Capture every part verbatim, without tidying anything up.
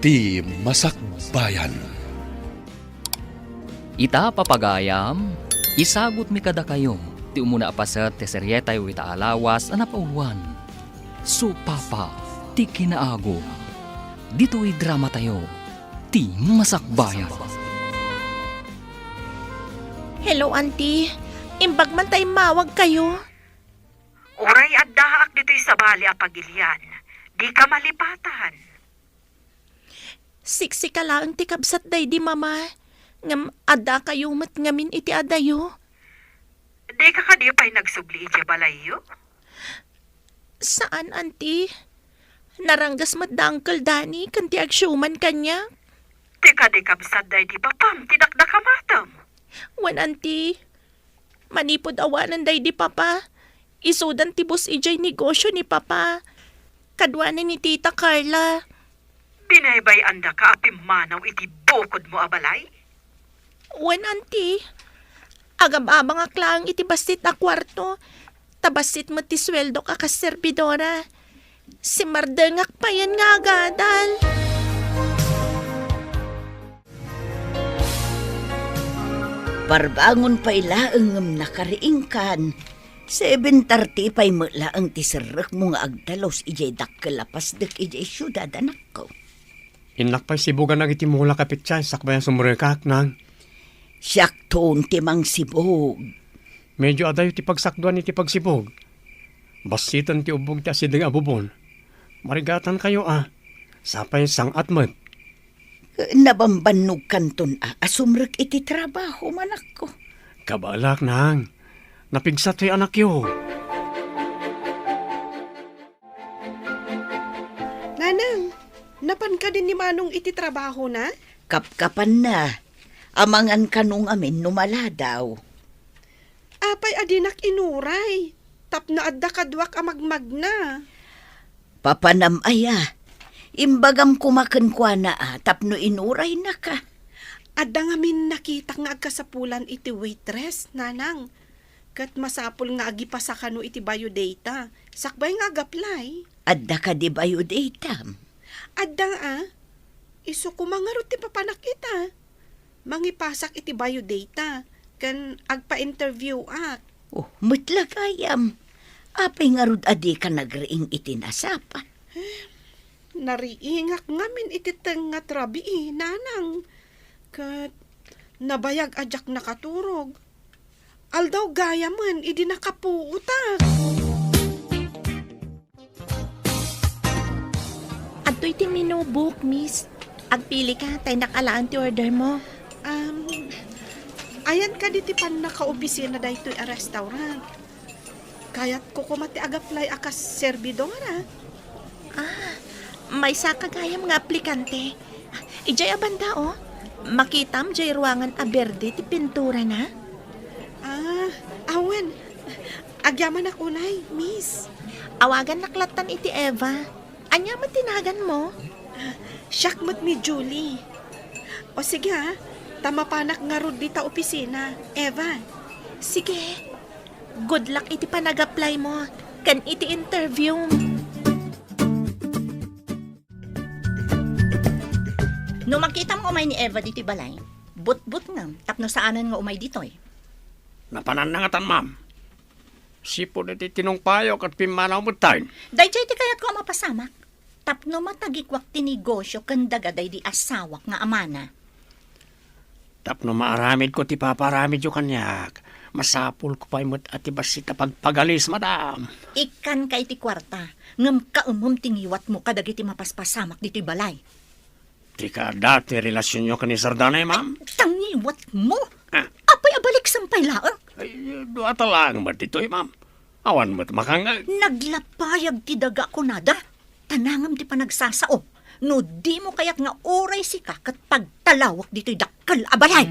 Ti Masakbayan. Ita, papagayam, isagutmi kadakayo ti umuna a paset ti serietayo ita a lawas a napauluan, Supapa ti Kinaagum. Ditoy dramatayo, Ti Masakbayan. Hello, Auntie. Imbag man ta immawag kayo. Uray addaak ditoy sabali a pagilian, dika malipatan. Siksika laeng ti kabsat daydi Mama, ngem adda kayo met ngamin iti adayo. Dika kadi pay nagsubli idiay balayyo? Saan, Auntie. Naranggas met da Uncle Danny ken ti agsiuman kaniak. Ti kadi kabsat daydi papam ti dakdakamatem? Wen, Auntie. Manipud awanen daydi Papa, isudan ti bus idiay negosio ni Papa. Kaduana ni Tita Carla. Binaybay-andaka a pimmanaw iti bukodmo a balay? Wen, Auntie. Agab-abangak laeng iti bassit a kuarto, ta bassit met ti sueldok a kas serbidora. Simmardengak payen nga agadal. Parbangon pay laeng ngem nakariingkan. Seven thirty pay met laeng ti serrekmo nga agdalus idiay dakkel a pasdek idiay siudad, anakko. Innak pay sibugan dagiti mulak a petsa sakbay a sumrekak, Nang. Siakton ti mangsibug. Medyo adayo ti pagsakduan iti pagsibug. Bassiten ti ubbog ti asideg a bubon. Marigatankayo a. Sapay sang-at met. Nabambannogkanton a, a sumrek iti trabaho, manakko. Kabaelak, Nang. Napigsat ti anakyo. Nanang, napan kadi ni Manong iti trabahona? Kapkapanna. Amangan kano ngamin no maladaw. Apay a dinak inuray tapno adda kaduak a magmagna? Papanam aya, imbagam koma kenkuana a tapno inuraynaka. Adda ngamin nakitak nga agkasapulan iti waitress, Nanang. Ket masapul nga agipasa kano iti biodata, sakbay nga ag-apply. Adda kadi biodatam? Adda a. Isu koma ngarud ti papanak ita. Mangipasak iti biodata, ken agpa-interview-ak. Oh, met la gayam. Apay ngarud a dika nagriing iti nasapa? Nariingak ngamin iti tengnga ti rabii, Nanang. Ket nabayag a diak nakaturog. Aldaw gayamen idi nakapuotak. Adtoy ti menu book, miss. Agpili ka, ta innak alaen ti order mo. Um, ayan kadi ti pannakaopisina daytoy a restaurant? Kayatko koma ti ag-apply a kas serbidora. Ah, maysa ka gayam nga aplikante. Idiay a banda, oh. Makitam diay ruangan a berde ti pinturana. Ah, awan. Agyamanak unay, miss. Awagannak lattan iti Eva. Ania met ti naganmo? Siak met ni Julie. O sige, ah. Ta mapanak ngarud dita opisina, Eva. Sige. Good luck iti panag-apply mo ken iti interview. No makitam nga umay ni Eva ditoy balay, butbutngem tapno saanen nga umay ditoy. Napananna ngatan, ma'am. Sipud iti tinungpayo ket pimmanaw metten. Daydiay ti kayatko a mapasamak. Tapno matagikuak ti negosio ken daga daydi asawak nga amana. Tapno maaramidko ti paparamidyo kaniak, masapulko pay met a ti bassit a pagpagalis, madam. Ikkanka iti kuarta, ngem kaemem ti ngiwatmo kadagiti mapaspasamak ditoy balay. Ti kaadda ti relasionyo ken ni Sir Danay, ma'am? Ay, ta ngiwatmo? Ah. Apay a baliksem pay laeng? Ay, dua ta laeng met ditoy, ma'am. Awan met makangngeg. Naglapayag ti daga kunada. Tanangem ti panagsasao. No dimo kayat nga uray sika ket pagtalawek ditoy dakkel a balay.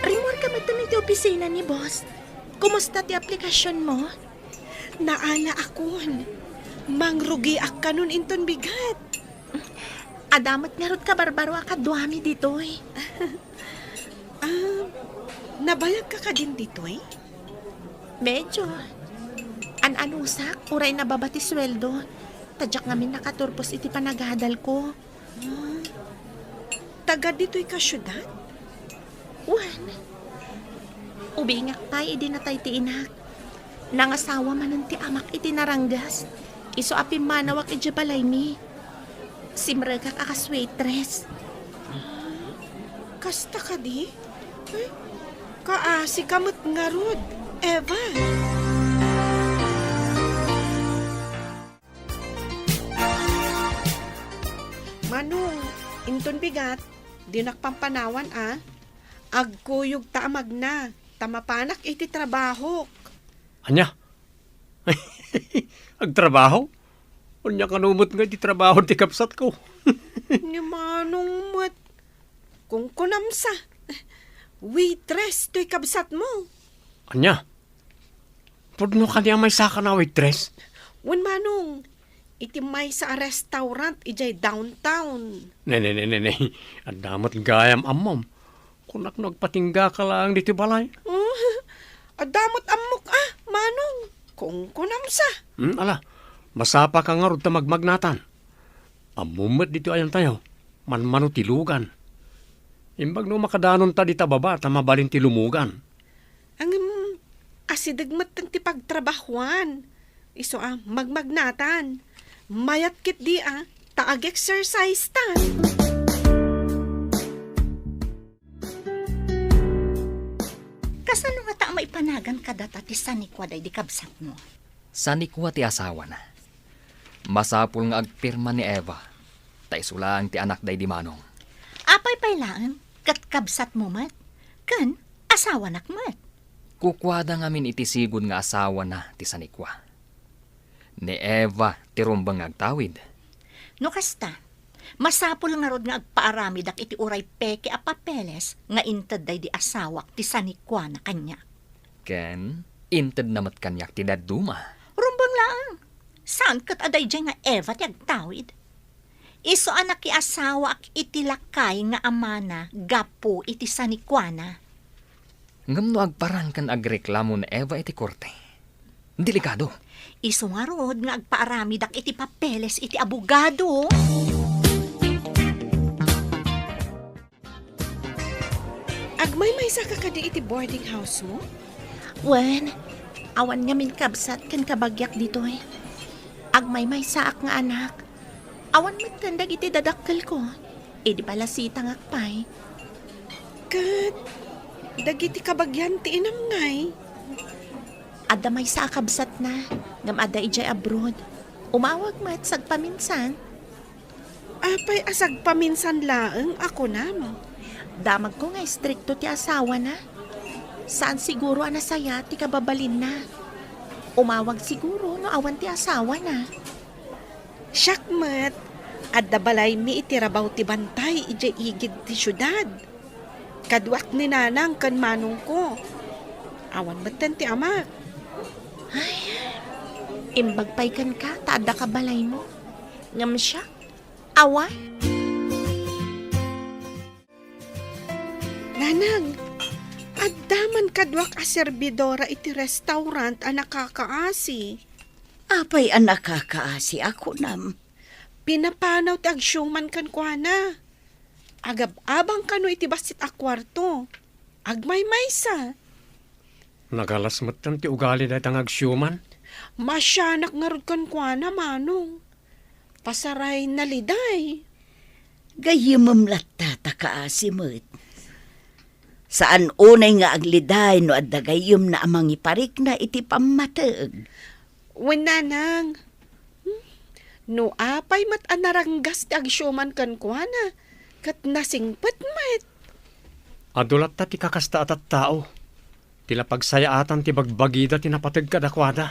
Rimmuarka met iti opisina ni boss. Kumusta ti aplikasionmo? Naalaakon. Mangrugiak kanon inton bigat. Adda met ngarud kabarbaro a kaduami ditoy. Ah, nabayagka kadin ditoy? Medyo. Anusak, uray nababa ti sueldo. Ta diak ngamin nakaturpos iti panagadalko. Taga ditoy ka siudad? Wen. Ubingak pay idi natay ti inak. Nangasawa manen ti amak iti naranggas. Isu a pimmanawak idiay balaymi. Simrekak a kas waitress. Kasta kadi? Eh, kaasi ka met ngarud, Eva. Manong, inton bigat, dinak pampanawan a. Agkuyog ta a magna, ta mapanak iti trabahok. Ania? Agtrabaho? Ania kano met nga iti trabaho ti kabsatko? Ni Manong met. Kunkunam sa. Waitress toy kabsatmo. Ania? Pudno kadi a maysaka a waitress? Wen, Manong, iti maysa a restaurant idiay downtown. Ne, ne, ne, ne, ne. Adda met gayam ammom. Kunak no agpatinggaka laeng ditoy balay. Oh, adda met ammok a, Manong. Kunkunam sa. Hmm, ala, masapaka ngarud ta magmagnatan. Ammom met ditoy ayantayo, manmano ti lugan. Imbag no makadanonta dita baba ta mabalin ti lumugan. Ngem, asideg metten ti pagtrabahoan. Isu a, magmagnatan. Mayat ketdi a, ta ag-exercise ta. Kasano ngata a maipanagan kadata ti sanikua daydi kabsatmo? Sanikua ti asawana. Masapul nga agpirma ni Eva, ta isu laeng ti anak daydi Manong. Apay pay laeng, ket kabsatmo met, ken asawanak met. Kukuada ngamin iti sigud nga asawana ti sanikua. Ni Eva ti rumbeng nga agtawid. No kasta, masapul ngarud nga agpaaramidak iti uray peke a papeles nga inted daydi asawak ti sanikuana kaniak. Ken intedna met kaniak ti dadduma. Rumbeng laeng. Saan ket a daydiay nga Eva ti agtawid? Isu a nakiasawaak iti lakay nga amana gapu iti sanikuana. Ngem no agparang ken agreklamo ni Eva iti korte, delikado. Isu ngarud nga agpaaramidak iti papeles iti abogado. Agmaymaysa ka kadi iti boarding house mo? Wen, awan ngamin kabsat ken kabagiak ditoy. Agmaymaysaak nga anak. Awan metten dagiti dadakkelko. Idi balasitangak pay. Ket dagiti kabagian ti inam ngay? Adda maysa a kabsatna, ngem adda idiay abroad. Umawag met sagpaminsan. Apay a sagpaminsan laeng a kunam? Damagko nga istrikto ti asawana. Saan siguro a nasaya ti kababalinna. Umawag siguro no awan ti asawana. Siak met, adda balaymi iti rabaw ti bantay idiay igid ti siudad. Kaduak ni nanang ken manongko. Awan metten ti amak. Ay, imbag pay kenka ta adda ka balaymo. Ngem siak, awan. Nanang, adda man kaduak a serbidora iti restaurant a nakakaasi. Apay a nakakaasi a kunam? Pinapanaw ti agsiuman kenkuana. Agab-abang kano iti bassit a kuarto. Agmaymaysa. Nagalas metten ti ugali dayta nga agsiuman. Masianak ngarud kenkuana, Manong. Pasaray naliday. Gayyemem latta ta kaasi met. Saan unay nga agliday no adda gayyemna a mangiparikna iti pammateg. Wen, Nanang. Hmm? No apay met a naranggas ti agsiuman kenkuana, ket nasingpet met. Adu latta ti kakasta a tattao. Ti la pagsayaatan ti bagbagida ti napateg kadakuada.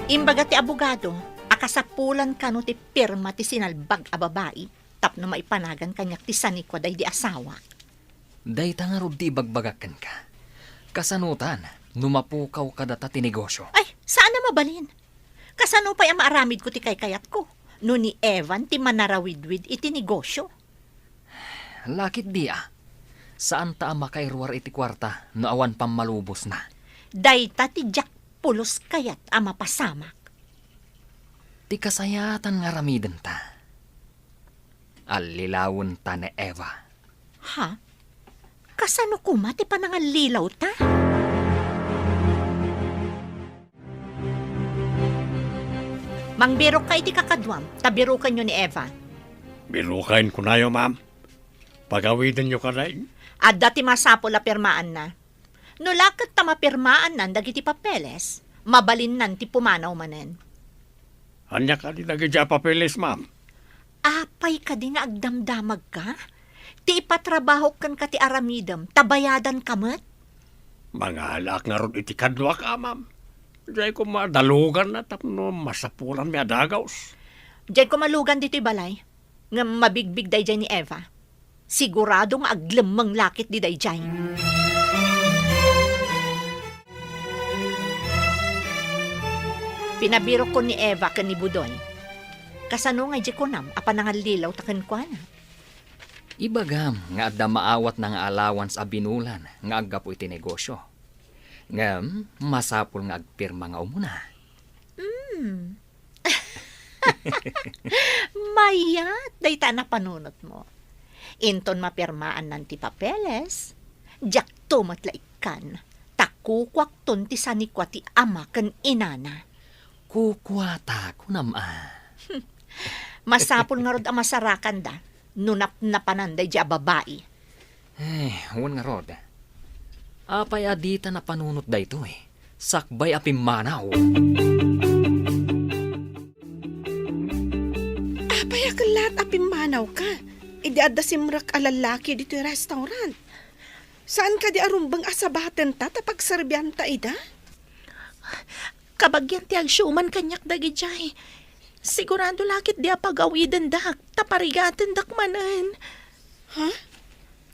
Imbaga ti abogado a kasapulan kano ti pirma ti sinalbag a babai tapno maipanagan kaniak ti sanikua daydi asawak. Dayta ngarud ti ibagbagak kenka. Kasanotan no mapukaw kadata ti negosio? Ay, saan a mabalin. Kasano pay a maaramidko ti kaykayatko no ni Evan ti manarawidwid iti negosio? Lakit di a. Saanta a makairuar iti kuarta no awan pammalubosna. Dayta ti diak pulos kayat a mapasamak. Ti kasayaatan nga aramidenta, allilawenta ni Eva. Ha? Kasano koma ti panangallilawta? Mangbirokka iti kakaduam, ta birokenyo ni Eva. Biroken kunayo, ma'am. Pagawidenyo kadi. Adda ti masapul a pirmaanna. No la ket ta mapirmaannan dagiti papeles, mabalinnan ti pumanaw manen. Ania kadi dagiti a papeles, ma'am? Apay kadi nga agdamdamagka? Ti ipatrabahok kenka ti aramidem, ta bayadanka met? Mangalaak ngarud iti kaduak, a, ma'am. Diay koma daluganna tapno masapulanmi a dagus. Diay koma lugan ditoy balay. Ngem mabigbig daydiay ni Eva. Sigurado nga aglemmeng la ketdi daydiay. Pinabirokko ni Eva ken ni Budoy. Kasano nga idiay kunam a panangallilawta kenkuana? Ibagam nga adda maawatna nga allowance a binulan nga aggapu iti negosio. Ngem masapul nga agpirma nga umuna. Hmm. Mayat dayta a napanunotmo. Inton mapirmaannan ti papeles, diakto met la ikkan, ta kukuakton ti sanikua ti ama ken inana. Kukuata, kunam a. Masapul ngarud a masarakanda no napnapanan daydiay a babai. Eh, wen ngarud. Apay a dita napanunot daytoy? Sakbay a pimmanaw. Apay a kellat a pimmanawka idi adda simrek a lallaki ditoy restaurant? Saan kadi a rumbeng a sabatenta ta pagserbianta ida? Kabagian ti agsiuman kaniak dagidiay. Sigurado la ketdi a pagawidendak, ta parigatendak manen. Ha?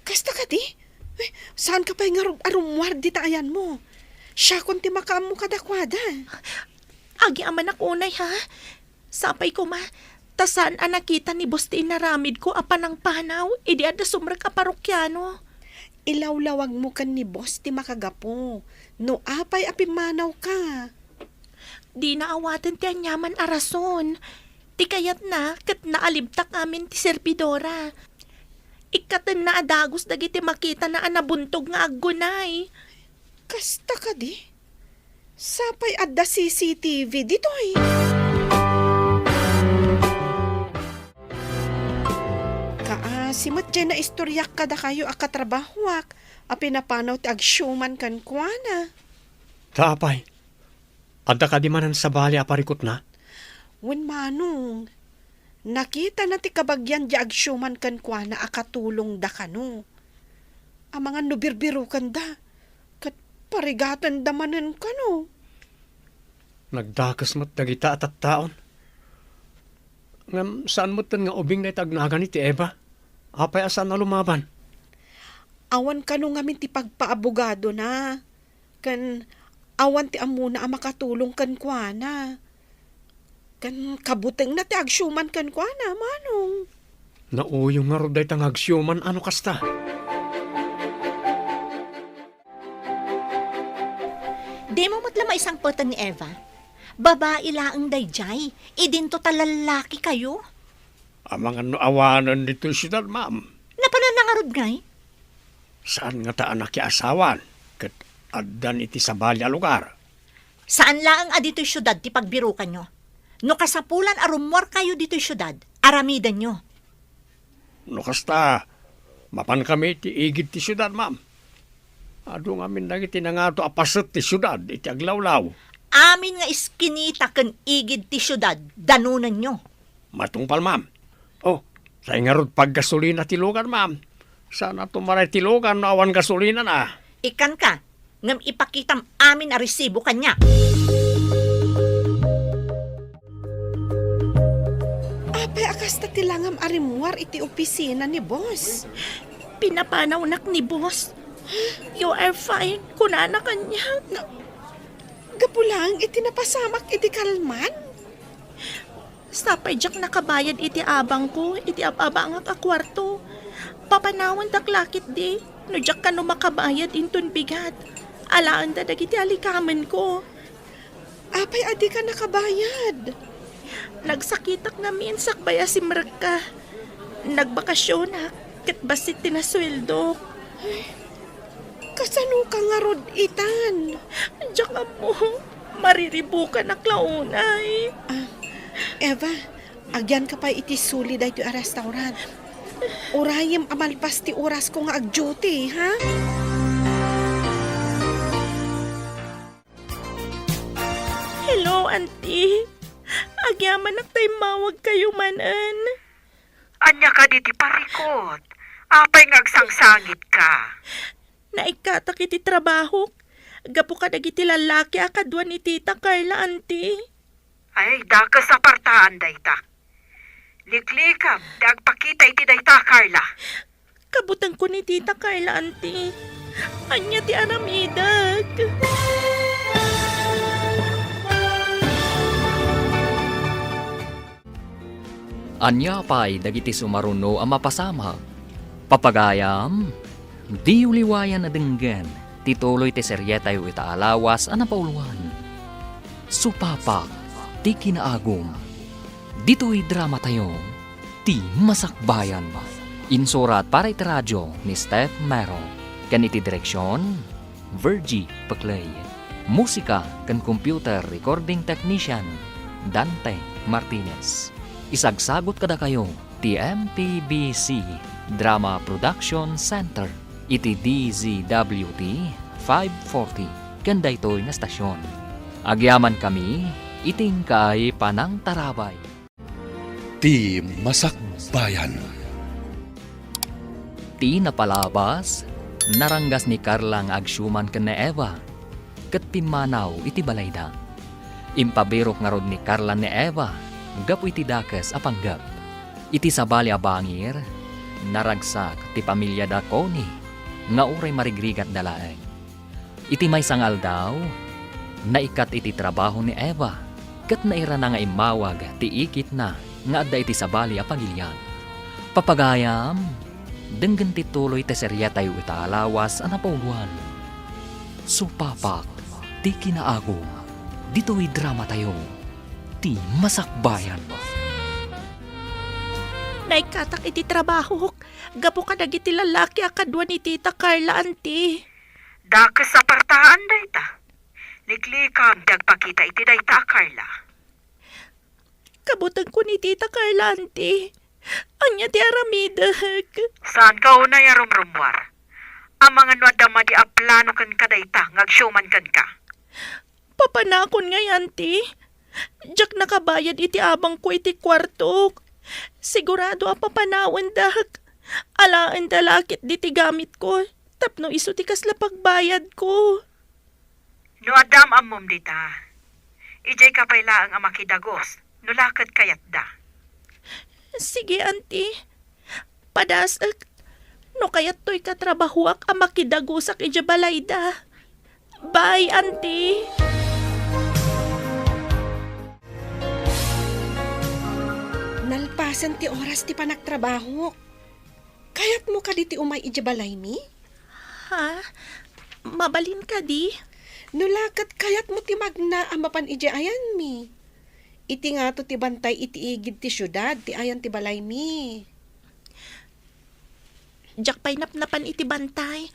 Kasta kadi? Eh, saanka pay ngarud a rummuar dita ayanmo? Siakon ti makaammo kadakuada. Agyamanak unay, ha? Sapay koma, ta saan a nakita ni Boss ti inaramidko a panangpanaw idi adda sumrek a parokiano. Ilawlawagmo ken ni Boss ti makagapu no apay a pimmanawka. Dina awaten ti aniaman a rason. Ti kayatna ket naalibtak amin ti servidora. Ikkatenna a dagus dagiti makitana a nabuntog nga aggunay. Kasta kadi? Sapay adda C C T V ditoy. Kaasi met diay naistoriak kadakayo a katrabahoak a pinapanaw ti agsiuman kenkuana. Ta apay, adda kadi manen sabali a parikutna? Wen, manong. Nakitana ti kabagian diay agsiuman kenkuana a katulongda kano. Amangan no birbirokenda, ket parigatenda manen kano. Nagdakes met dagita a tattaon. Ngem saan metten nga ubing dayta agnagani ti Eva? Apay a saan a lumaban? Awan kano ngamin ti pagpaabogadona. Ken awan ti ammona a makatulong kenkuana. Ken kabutengna ti agsiuman kenkuana, manong. Nauyong ngarud dayta nga agsiuman a no kasta. Dimo met la maisangpeten ni Eva. Babai laeng daydiay, idinto ta lallaki kayo. Amangan no awanen ditoy siudad, ma'am. Napananna ngarud ngay? Saan ngata a nakiasawan, ket addan iti sabali a lugar. Saan laeng a ditoy siudad ti pagbirokanyo. No kasapulan a rummuarkayo ditoy siudad, aramidenyo. No kasta, mapankami iti igid ti siudad, ma'am. Adu ngamin dagiti nangato a paset ti siudad iti aglawlaw. Amin nga iskinita ken igid ti siudad, danonenyo. Matungpal, ma'am. Oh, say ngarud paggasolina ti lugan, ma'am. Saan a tumaray ti lugan no awan gasolinana. Ikkanka, ngem ipakitam amin a resibo kaniak. Apay a kasta ti langam a rimmuar iti opisina ni boss? Pinapanawnak ni boss. "You are fine," kunana kaniak. Na, gapu laeng iti napasamak idi kalman? Sapay diak nakabayad iti abangko iti ab-abangak a kuarto. Papanawandak la ketdi. No diak kano makabayad inton bigat, alaenda dagiti alikamenko. Apay a dika nakabayad? Nagsakitak ngamin sakbay a simrekka. Nagbakasionak ket bassit ti nasueldok. Ay, kasanoka ngarud itan? Diak ammo. Mariribukanak la unay. Ah, Eva, agyanka pay iti suli daytoy a restaurant. Urayem a malpas ti orasko nga ag-duty, ha? Hello, Auntie. Agyamanak ta immawagkayo manen. Ania kadi ti parikut? Apay nga agsangsangitka? Naikkatak iti trabahok gapu kadagiti lallaki a kadua ni Tita Carla, Auntie. Ay, dakes a partaan dayta. Liklikam ti agpakita iti dayta, Carla. Kabutengko ni Tita Carla, Auntie. Ania ti aramidek? Ania pay dagiti sumaruno a mapasamak? Papagayam, diyo liwayan a denggen ti tuloy ti serietayo ita a lawas a napauluan. Supapak ti kinaagum. Ditoy dramatayo, Ti Masakbayan. Insurat para iti radio ni Steph Mero, ken iti direksion, Virgie Peclay. Musika ken computer recording technician, Dante Martinez. Isagsagut kadakayo ti M P B C Drama Production Center iti D Z W T five forty ken daytoy nga stasyon. Agyamankami iti inkaay panangtarabay. Ti Masakbayan. Ti napalabas, naranggas ni Carla nga agsiuman ken ni Eva, ket pimmanaw iti balayda. Impabirok ngarud ni Carla ni Eva gapu iti dakes a panggep. Iti sabali a bangir, naragsak ti pamiliada Connie nga uray marigrigatda laeng. Iti maysa nga aldaw, naikkat iti trabaho ni Eva ket nairana nga immawag ti ikitna nga adda iti sabali a pagilian. Papagayam, denggen ti tuloy ti seriatayo ita a lawas a napauluan. Supapak ti kinaagum ditoy dramatayo, Ti Masakbayan. Naikkatak iti trabahok gapu kadagiti lallaki a kadua ni Tita Carla, Auntie. Dakes a partaan dayta. Liklikam ti agpakita iti dayta a Carla. Kabutengko ni Tita Carla, Auntie. Ania ti aramidek? Saanka unay a rumrummuar. Amangan no adda madi a plano kenka dayta nga agsiuman kenka. Papanakon ngay, Auntie. Diak nakabayad iti abangko iti kuartok. Sigurado a papanawendak. Alaenda la ketdi ti gamitko tapno isu ti kasla pagbayadko. No adda am-ammom dita, idiayka pay laeng a makidagus no la ket kayatda. Sige, Auntie. Padasek, no kayattoy katrabahoak a makidagusak idiay balayda. Bye, Auntie. Nalpasen ti oras ti panagtrabahok. Kayatmo kadi ti umay idiay balaymi? Ha? Mabalin kadi? No la ket kayatmo ti magna a mapan idiay ayanmi. Iti ngato ti bantay iti igid ti siudad ti ayan ti balaymi. Diak pay napnapan iti bantay.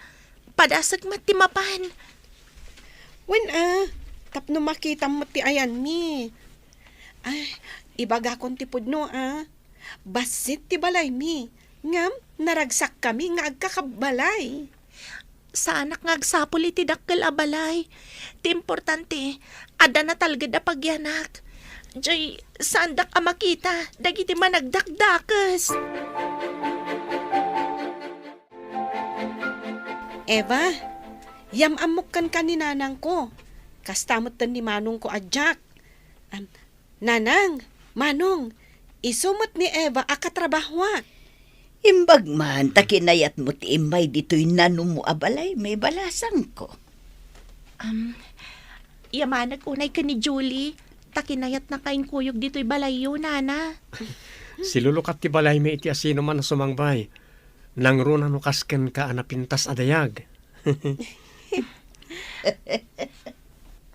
Padasek met ti mapan. Wen a, tapno makitam met ti ayanmi. Ay, ibagakon ti pudno a. Bassit ti balaymi, ngem naragsakkami nga agkakabbalay. Saanak nga agsapul iti dakkel a balay. Ti importante, adda natalged a pagyanak. Jay, saandak a makita dagiti managdakdakes. Eva, yam-ammok kenka ni nanangko. Kasta metten ni manongko a Jack. Am, Nanang, Manong, isu met ni Eva a katrabahoak. Imbag man ta kinayatmo ti immay ditoy nanumo a balaymi, balasangko. Am, yamanek unay ken ni Julie, ta kinayatnaka inkuyog ditoy balayyo, Nana. Silulukat ti balaymi iti asinoman a sumangbay. Nangruna no kas kenka a napintas a dayag.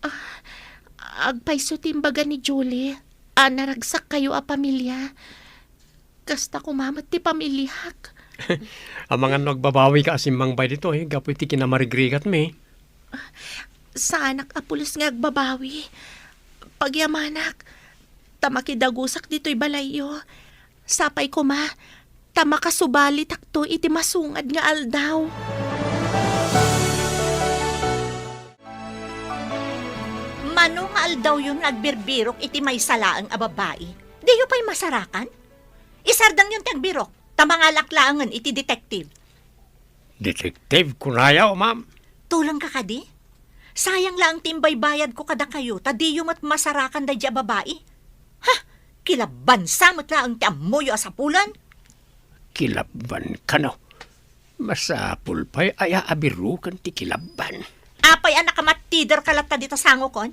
Ah, agpayso ti imbaga ni Julie a naragsakkayo a pamilia. Kasta koma met ti pamiliak. Amangan no agbabawika a simmangbay ditoy gapu iti kinamarigrigatmi. Saanak a pulos nga agbabawi. Pagyamanak, ta makidagusak ditoy balayyo. Sapay koma, ta makasubalitakto iti masungad nga aldaw. Mano nga aldawyon nga agbirbirok iti maysa laeng a babai? Diyo pay masarakan? Isardengyon ti agbirok, ta mangalak laengen iti detective. Detective, kunayo, ma'am? Tulongka kadi? Sayang laeng ti imbaybayadko kadakayo, ta diyo met masarakan daydi a babai. Ha? Kilabbansa met laeng ti ammoyo a sapulen? Kilabban kano? Masapul pay a abiroken ti kilabban. Apay a nakamattiderka latta dita sangokon?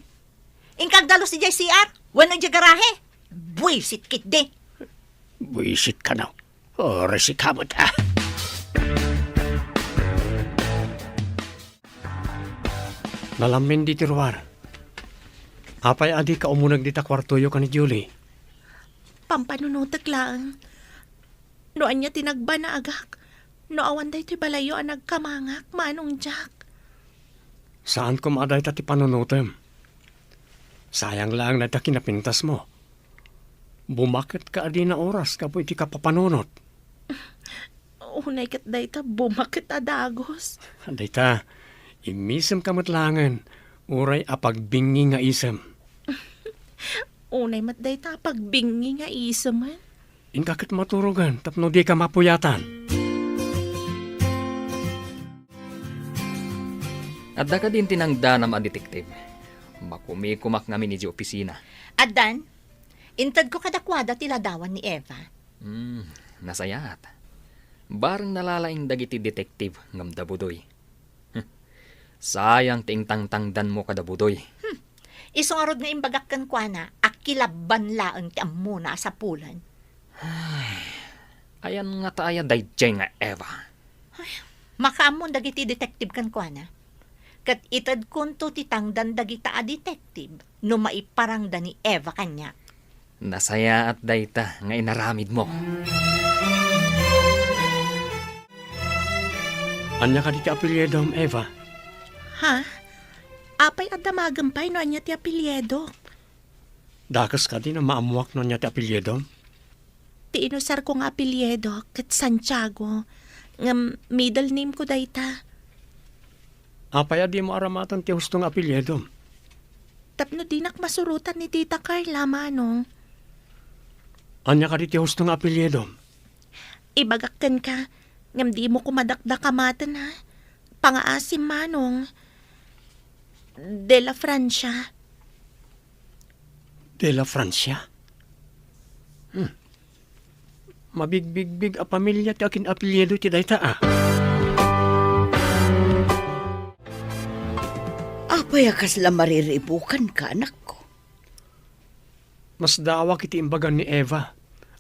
Inka agdalus idiay C R wenno idiay garahe? Buisit ketdi. Buisit kano? Oras ikaw met, ah. Nalamin ditoy ruar. Apay a dika umuneg dita kuartoyo ken ni Julie? Pampanunotek laeng. No ania ti nagbanaagak, no awan daytoy balayyo a nagkamangak, Manong Jack. Saan koma a dayta ti panunotem. Sayang laeng dayta kinapintasmo. Bumaketka a dina oras gapu iti kapapanunot. Unay ket dayta bumaket a dagus. Dayta, immisemka met laengen, uray a pagbingi nga isem. Unay met dayta a pagbingi nga isemen. Inka ket maturogen tapno dika mapuyatan. Adda kadin ti nangdanam a detective? Makumikumak ngamin idiay opisina. Addan, intedko kadakuada ti ladawan ni Eva. Hmm, nasayaat. Bareng nalalaing dagiti detective ngem da Budoy. Hm. Sayang ti ingtangtangdanmo kada Budoy. Hmm. Isu ngarud nga imbagak kenkuana a kilabban laeng ti ammona a sapulen. Ay, ayan ngata aya daydiay nga Eva? Ay, makaammon dagiti detective kenkuana. Ket itedkonto ti tangdan dagita a detective no maiparangda ni Eva kaniak. Nasayaat dayta nga inaramidmo. Ania kadi ti apelyidom, Eva? Ha? Apay a damagem pay no ania ti apelyidok? Dakes kadi no maammoak no ania ti apelyidom? Ti inusarko nga apelyido ket Santiago, ngem middle name ko dayta. Apay a dimo aramaten ti husto nga apelyidom? Tapno dinak masurotan ni Tita Carla, Manong. Ania kadi ti husto nga apelyidom? Ibagak kenka, ngem dimo koma dakdakamaten, ha? Pangaasim, Manong. De la Francia. De la Francia? Hmm. Mabigbigbig a pamilia ti akin-apelyido ti dayta, a. Apay a kasla mariribukanka, anakko? Masdawak iti imbaga ni Eva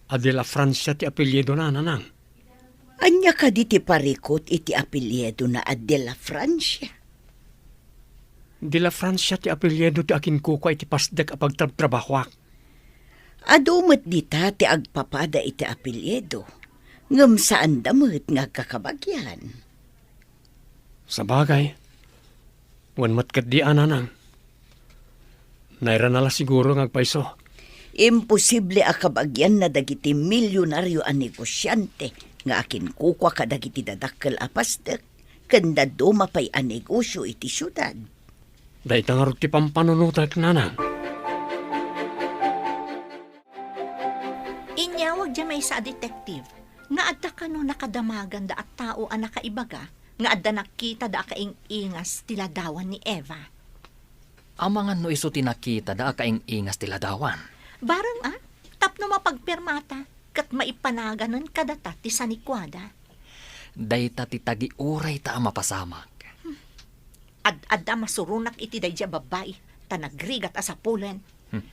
a de la Francia ti apelyidona, nanang. Ania kadi ti parikut iti apelyidona a de la Francia? De la Francia ti apelyido ti akinkukua iti pasdek a pagtrabtrabahoak. Adu met dita ti agpapada iti apelyido, ngem saanda met nga agkakabagian. Sabagay, wen met ketdi a, nanang. Nairana la siguro nga agpayso. Imposible a kabagianna dagiti milionario a negosiante nga akinkukua kadagiti dadakkel a pasdek ken dadduma pay a negosio iti siudad. Dayta ngarud ti pampanunotek, nanang. Inyawag diay maysa a detective nga adda kano nakadamaganda a tao a nakaibaga nga adda nakitada a kaing-ingas ti ladawan ni Eva. Amangan no isu ti nakitada a kaing-ingas ti ladawan? Bareng a, tapno mapagpirmata ket maipanaganen kadata ti sanikuada. Dayta ti tagiurayta a mapasamak. Ad-adda masuronak iti daydi a babbai, ta nagrigat a sapulen. Hmm.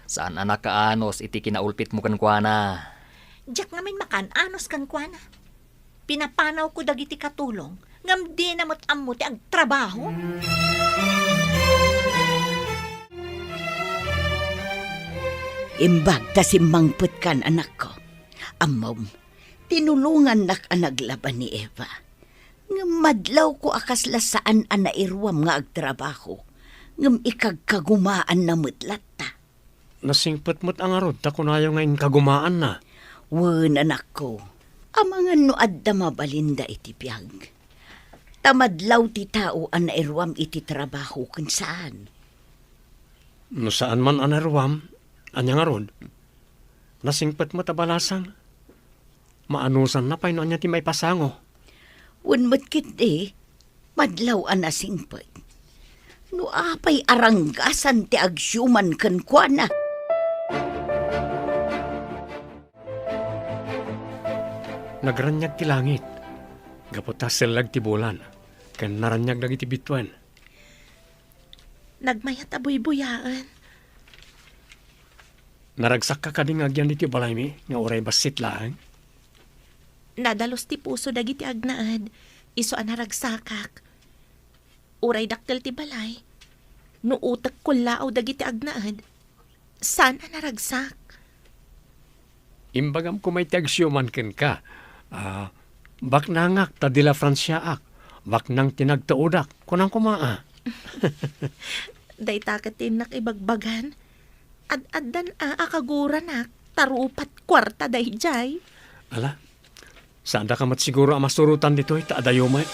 Saan a nakaanus iti kinaulpitmo kenkuana? Diak ngamin makaan-anus kenkuana. Pinapanawko dagiti katulong, ngem dina met ammo ti agtrabaho. Imbag ta simmangpetkan, anakko. Ammom, tinulongannak a naglaban ni Eva. Ngem madlawko a kasla saan a nairuam nga agtrabaho, ngem ikagkagumaanna met latta. Nasingpet met a ngarud ta kunayo nga inkagumaanna. Wen, anakko, amangan no adda mabalinda iti biag. Ta madlaw ti tao a nairuam iti trabaho ken saan. No saan man a nairuam, ania ngarud? Nasingpet met a balasang. Maanusanna pay no ania ti maipasango. Wen met ketdi, madlaw a nasingpet. No apay a ranggasan ti agsiuman kenkuana. Nagraniag ti langit, gapu ta sellag ti bulan, ken naraniag dagiti bituen. Nagmayat a buybuyaen. Naragsakka kadi nga agyan ditoy balaymi nga uray bassit laeng? Nadalus ti puso dagiti agnaed, isu a naragsakak. Uray dakkel ti balay, no utek kullaaw dagiti agnaed, saan a naragsak. Imbagam koma iti agsiuman kenka, a, "Baknangak ta dila Franciaak, baknang ti nagtuodak," kunam koma a. Dayta ket ti innak ibagbagan. Ad-addan a, a kaguranak, ta rupat kuarta daydiay. Ala, saandaka met siguro a masurotan ditoy, ta adayo met.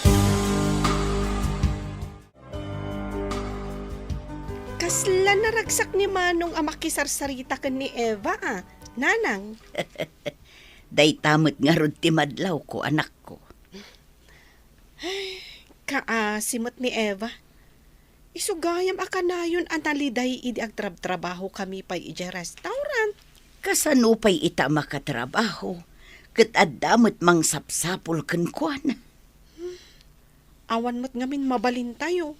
Kasla naragsak ni Manong a makisarsarita ken ni Eva, a, Nanang. Dayta met ngarud ti madlawko, anakko. Kaasi met ni Eva. Isu gayam a kanayon a naliday idi agtrabtrabahokami pay idiay restaurant. Kasano pay ita a makatrabaho, ket adda met mangsapsapul kenkuana? Awan met ngamin mabalintayo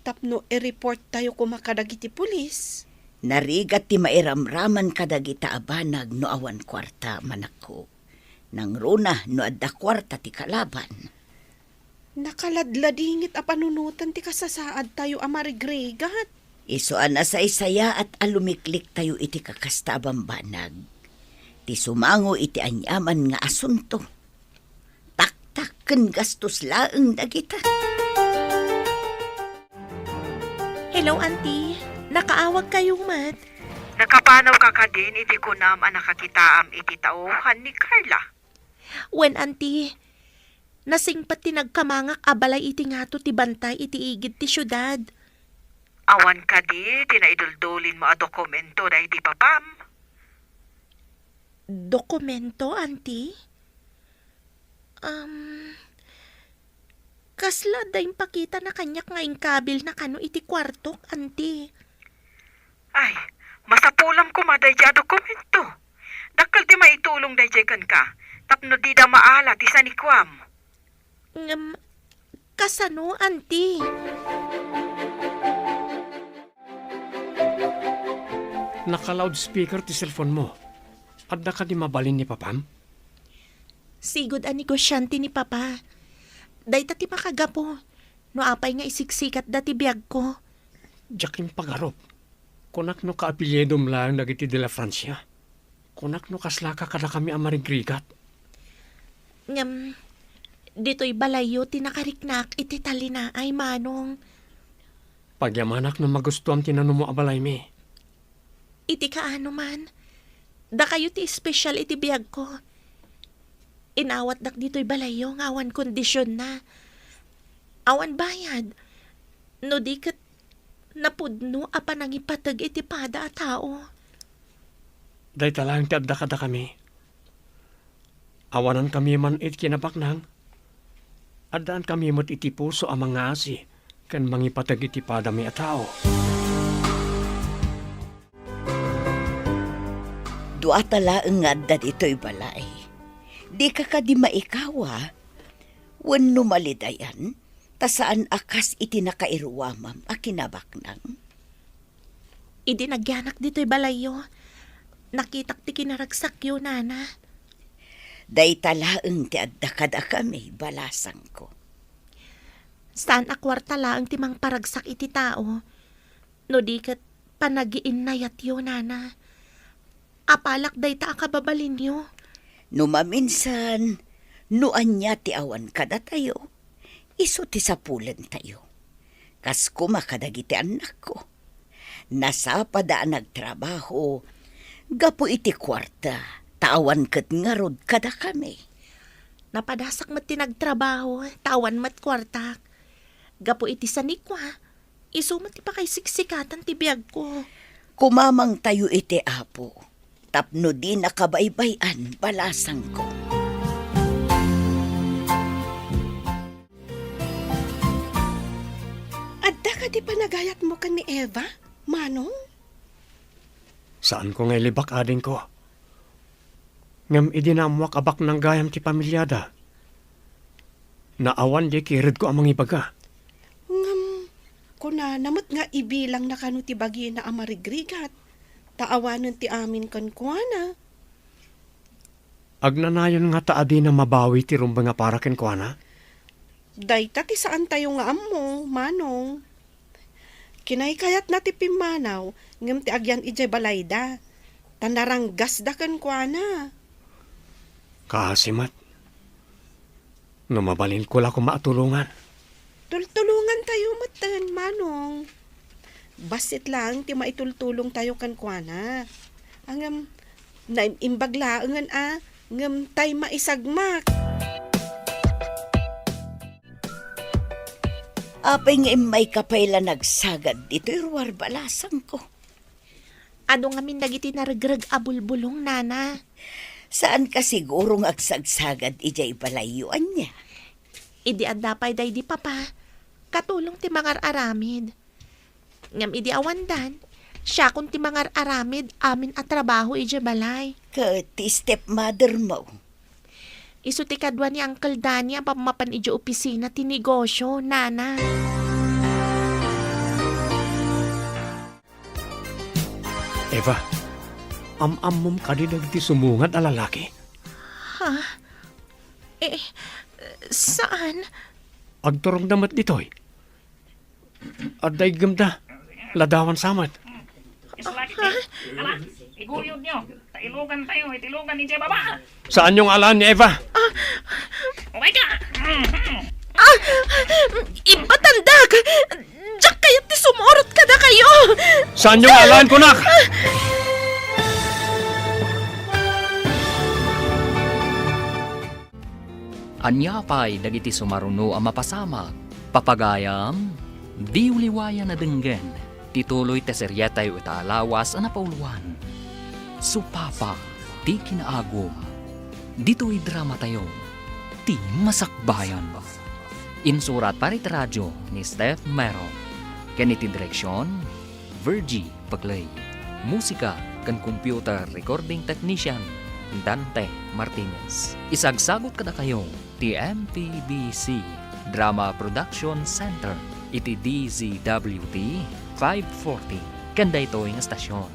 tapno i-reporttayo koma kadagiti pulis. Narigat ti mairamraman kadagita a banag no awan kuarta, manakko. Nangruna no adda kuarta ti kalaban. Nakaladladingit a panunoten ti kasasaadtayo a marigrigat. Isu a nasaysayaat a lumikliktayo iti kakasta a bambanag. Ti sumango iti aniaman nga asunto. Taktak ken gastos laeng dagita. Hello, Auntie. Nakaawagkayo met. Nakapanawka kadin iti kunam a nakakitaam iti tauhan ni Carla? Wen, Auntie. Nasingpet ti nagkamangak a balay iti ngato ti bantay iti igid ti siudad. Awan kadi ti naiduldulinmo a dokumento daydi papam? Dokumento, Auntie? Um, kasla adda impakitana kaniak nga inkabilna kano iti kuartok, Auntie? Ay, masapulam koma daydiay a dokumento. Dakkel ti maitulong daydiay kenka, tapno dida maala ti sanikuam. Ngem, kasano, Auntie? Naka-loudspeaker ti cellphone mo. Adda kadi mabalin ni papam? Sigud a negosiante ni papa. Dayta ti makagapu no apay nga isiksikatda ti biagko. Diak impagarup. Kunak no kaapelyidom laeng dagiti de la Francia. Kunak no kaslaka kadakami a marigrigat. Ngem, ditoy balayyo ti nakariknaak iti talinaay, Manong. Pagyamanak no magustuam ti nanumo a balaymi. Iti kaano man, dakayo ti espesyal iti biagko. Inawatdak ditoy balayyo nga awan kondisionna. Awan bayad. No di ket napudno a panangipateg iti pada a tao. Dayta laeng ti adda kadakami. Awanankami man iti kinabaknang, addaankami met iti puso a mangaasi ken mangipateg iti padami a tao. Duata laeng nga adda ditoy balay. Dika kadi maikawa? Wenno malidayan, ta saan a kas iti nakairuamam a kinabaknang? Idi nagyanak ditoy balayyo, nakitak ti kinaragsakyo, Nana. Dayta laeng ti adda kadakami, balasangko. Saan a kuarta laeng ti mangparagsak iti tao, no di ket panagiinnayatyo, nana. Apalak dayta a kababalinyo. No maminsan, no ania ti awan kadatayo, isu ti sapulentayo. Kas koma kadagiti annakko. Nasapada a nagtrabaho gapu iti kuarta, ta awan ket ngarud kadakami. Napadasak met ti nagtrabaho, ta awan met kuartak. Gapu iti sanikua, isu met ti pakaisiksikatan ti biagko. Kumamangtayo iti Apo, tapno dina kabaybay-an, balasangko. Adda kadi panagayatmo ken ni Eva, Manong? Saanko nga ilibak, adingko. Ngem idi naammoak a baknang gayam ti pamiliada, naawan diay kiredko a mangibaga. Ngem, kunana met nga ibilangna kano ti bagina a marigrigat, ta awanen ti amin kenkuana. Agnanayon ngata a dina mabawi ti rumbeng a para kenkuana? Dayta ti saantayo nga ammo, Manong. Kinaykayatna ti pimmanaw, ngem ti agyan idiay balayda, ta naranggasda kenkuana. Kaasi met. No mabalinko la koma a tulongan. Tultulongantayo metten, Manong. Bassit laeng ti maitultulongtayo kenkuana. Ngem, naim-imbag laengen a, ngem tay maisagmak. Apay nga immayka pay la nagsagad ditoy ruar, balasangko? Adu ngamin dagiti naregreg a bulbulong, nana. Saanka siguro nga agsagsagad idiay balayyo, ania? Idi adda pay daydi papa, katulong ti mangar-aramid. Ngem idi awandan, siakon ti mangar-aramid amin a trabaho idiay balay. Ket ti stepmother mo? Isu ti kadua ni Uncle Danny a pammapan idiay opisina ti negosio, nana. Eva, am-ammom kadi dagiti sumungad a lalaki? Ha? Eh, saan? Agturongda met ditoy. Adda iggemda. Ladawan sa met. Isulagit, eh. Ala, iguyodyo. Ta ilugantayo iti lugan idiay baba. Saanyo nga alaen ni Eva? Umay ka. Ah, ibatandak. Diak kayat ti sumurot kadakayo. Saanyo nga alaen, kunak? Ania pay dagiti sumaruno a mapasamak? Papagayam, diyo liwayan a denggen ti tuloy ti serietayo ita a lawas a napauluan, Supapa ti Kinaagum. Ditoy dramatayo, Ti Masakbayan. Insurat para iti radio ni Steph Mero. Ken iti direksion, Virgie Paclay. Musika ken computer recording technician, Dante Martinez. Isagsagut kadakayo ti M P B C Drama Production Center iti D Z W T five forty ken daytoy nga estasion.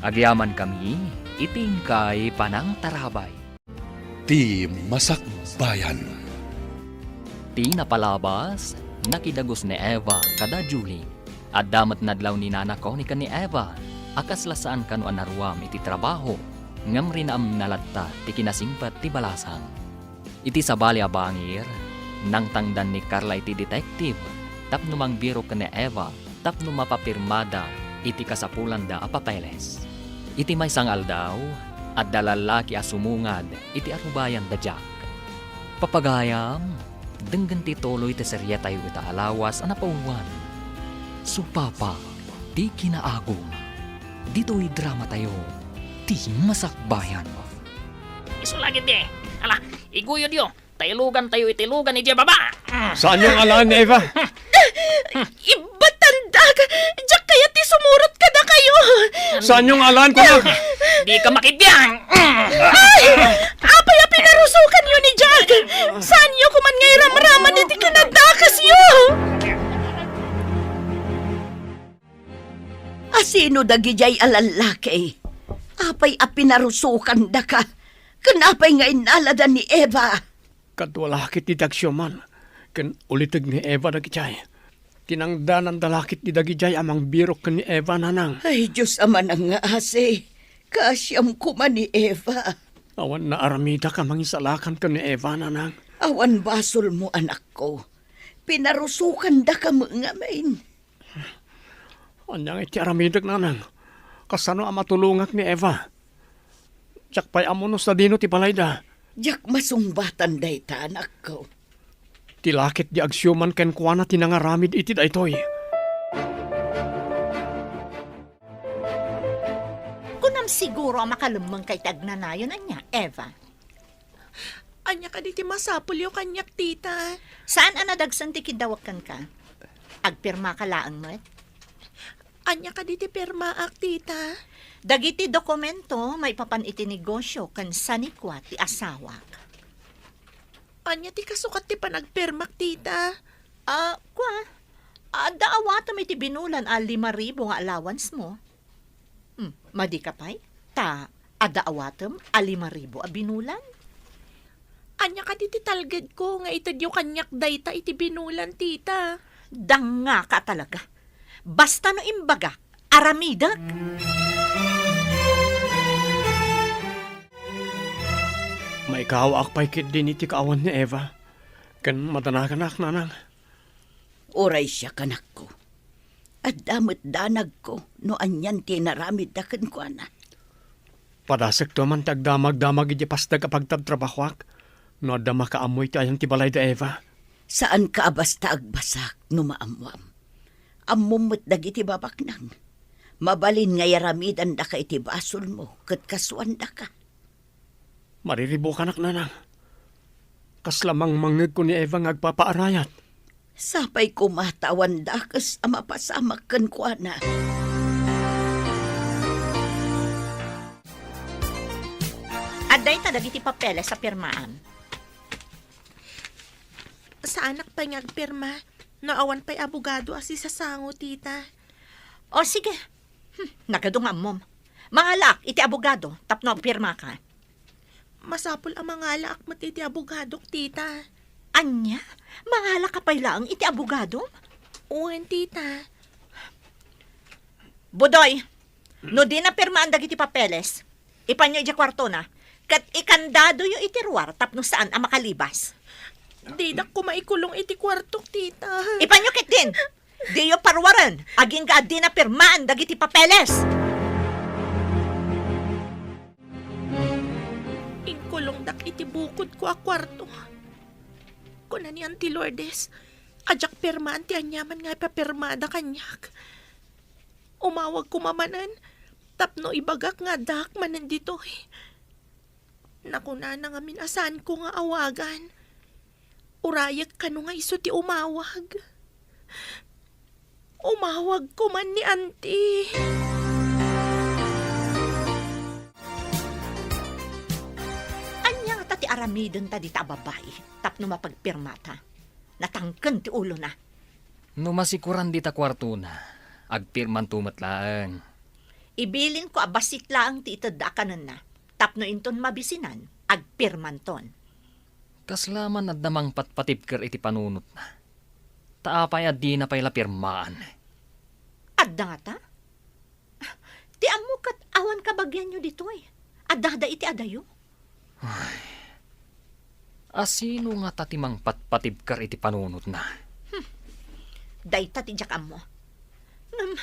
Agyamankami iti inkay panangtarabay. Ti Masakbayan. Ti napalabas, nakidagus ni Eva kada Julie. Adda met nadlaw ni Nana Connie ken ni Eva a kasla saan kano a naruam iti trabaho, ngem rinaemna latta ti kinasingpet ti balasang. Iti sabali a bangir, nangtangdan ni Carla iti detective tapno mangbirok ken ni Eva tapno mapapirmada iti kasapulanda a papeles. Iti maysa nga aldaw, adda lallaki a sumungad iti arubayan da Jack. Papagayam, denggen ti tuloy ti serietayo ita a lawas a napauluan, Supapa ti Kinaagum. Ditoy dramatayo, Ti Masakbayan. Isu la ketdi. Ala, iguyodyo. Ta ilugantayo iti lugan idiay baba. Saanyo nga alaen ni Eva? Ibatandak! Diak kayat ti sumurot kadakayo! Saanyo nga alaen, kunak? Dika makibiang! Ay! Apay a pinarusokanyo ni Jack? Saanyo koman nga iramraman iti kinadakesyo? A sino dagidiay a lallaki? Apay a pinarusokandaka? Ken apay nga innalada ni Eva? Kadua la ket ti agsiuman, ken uliteg ni Eva dagidiay. Tinangdananda la ket ti dagidiay a mangbirok ken ni Eva, nanang. Ay, Dios a manangngaasi, kaasiam koma ni Eva. Awan naaramidak a mangisalakan ken ni Eva, nanang. Awan basolmo, anakko. Pinarusokandaka met ngamin. Ania ngay ti aramidek, nanang? Kasano a matulongak ni Eva? Diak pay ammo no sadino ti balayda. Diak masungbatan dayta, anakko. Ti lakit di agsiuman kenkuana ti nangaramid iti daytoy. Kunam siguro a makalemmengka iti agnanayon, ania, Eva? Ania kadi ti masapulyo kaniak, tita? Saan a nadagsen ti kiddawek kenka? Agpirmaka laeng met? Ania kadi ti pirmaak, tita? Dagiti dokumento maipapan iti negosio ken sanikua ti asawak. Ania ti kasukat ti panagpirmak, tita? Ah, kua, adda awatem iti binulan a lima ribu nga allowance mo. Hmm, madika pay? Ta adda awatem a lima ribu a binulan? Ania kadi ti talgedko nga itedyo kaniak dayta iti binulan, tita? Dangngaka talaga. Basta no imbagak, aramidek. Maikawaak pay ketdin iti kaawan ni Eva, ken madanaganak, nanang. Uray siak, anakko. Adda met danagko no anian ti inaramidda kenkuana. Padasekto man ti agdamagdamag iti pasteg a pagtabtrabahoak no adda makaammo iti ayan ti balayda, Eva. Saanka a basta agbasak no maammoam. Ammom met dagiti babaknang. Mabalin nga iaramidandaka iti basolmo ket kasuandaka. Mariribukanak, nanang. Kasla mangmangngegko ni Eva nga agpapaarayat. Sapay koma ta awan dakes a mapasamak kenkuana. Adda ita dagiti papeles a pirmaam. Saanak pay nga agpirma no awan pay abogado a sisasango, tita. O, sige. Hmm, nagadu nga ammom. Mangalaak iti abogado tapno agpirmaka. Masapul a mangalaak met iti abogadok, tita. Ania? Mangalaka pay laeng iti abogado? Wen, tita. Budoy, no dina pirmaan dagiti papeles, ipanyo idiay kuartona, ket ikandadoyo iti ruar tapno saan a makalibas. Didak koma ikulong iti kuartok, tita. Ipanyo ketdin! Diyo paruaren, agingga a dina pirmaan dagiti papeles! Inkulongdak iti bukodko a kuarto. Kuna ni Auntie Lourdes, a diak pirmaan ti aniaman nga ipapirmada kaniak. Umawagko manen tapno ibagak nga addaak manen ditoy. Nakunana ngamin a saanko nga awagan. Urayek kano nga isu ti umawag. Umawagko man ni Auntie. Ania ngata ti aramidenta dita a babai tapno mapagpirmata? Natangken ti ulona. No masikoran dita kuartona, agpirmanto met laeng. Ibilinko a bassit laeng ti itedda a kanenna, tapno inton mabisinan, agpirmanton. Kasla man adda mangpatpatibker iti panunotna. Ta apay a dina pay la pirmaan? Adda ngata? Ti ammo ket awan kabagianyo ditoy. Addada iti adayo. Ay. Asino ngata ti mangpatpatibker iti panunotna? Hmm. Dayta ti diak ammo. Ngem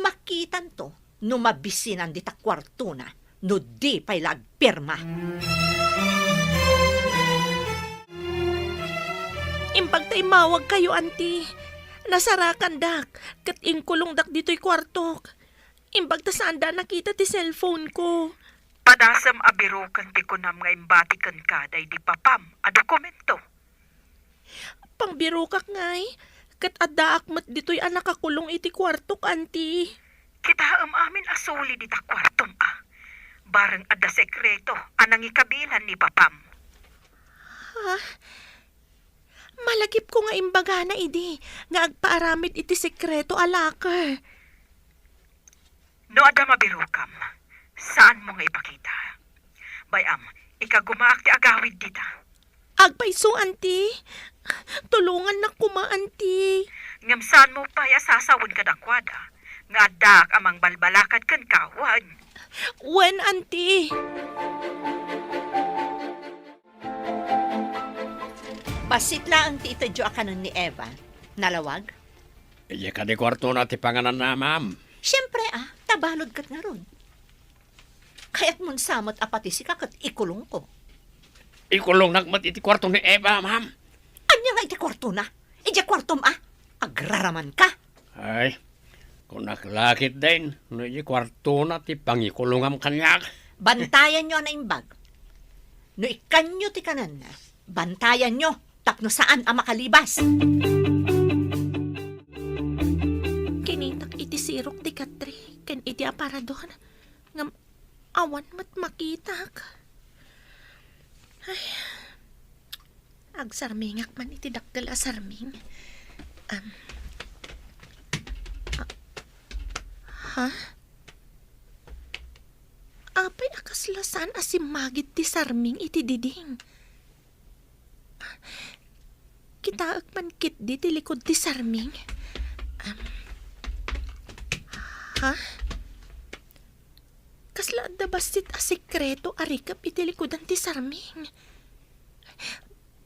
makitanto no mabisinan dita kuartona no di pay la agpirma. Imbag ta immawagkayo, Auntie, nasarakandak ket inkulongdak ditoy kuartok. Imbag ta saanda a nakita ti cellphone ko. Padasem a biroken ti kunam nga imbati kenka daydi papam a dokumento. Pangbirokak ngay, ket addaak met ditoy a nakakulong iti kuartok, Auntie. Kitaem amin a suli dita kuartom a. Bareng adda sekreto a nangikabilan ni papam. Ha? Malagipko nga imbagana idi nga agpaaramid iti sekreto a locker. No adda mabirokam, saanmo nga ipakita. Bay-am, Ikagumaak ti agawid dita. Agpayso, Auntie. Tulongannak koma, Auntie. Ngem saanmo pay a sasawen kadakuada nga addaak a mangbalbalakad kenka, wen? Wen, Auntie. Bassit laeng ti itedyo a kanen ni Eva. Nalawag? Idiay kadi kuartona ti pangananna, ma'am. Siempre, a, ta balud ket ngarud. Kayatmon sa met a pati sika ket ikulongko. Ikulongnak met iti kuarto ni Eva, ma'am. Ania nga iti kuartona? Idiay kuartom, a? Agraramanka. Ay, kunak la ketdin, no idiay kuartona ti pangikulongam kaniak. Bantayanyo a naimbag. No ikkanyo ti kanenna, bantayanyo tapno saan a makalibas. Kinitak iti sirok ti katre ken iti aparador, ngem awan met makitak. Ay, agsarmingak man iti dakkel a sarming. Am, a-, ha? Apay a kasla saan a simmagid ti sarming iti diding? Kitaek man ketdi ti likod ti sarming. Am, ha? Kasla adda bassit a sekreto a rikep iti likudan ti sarming.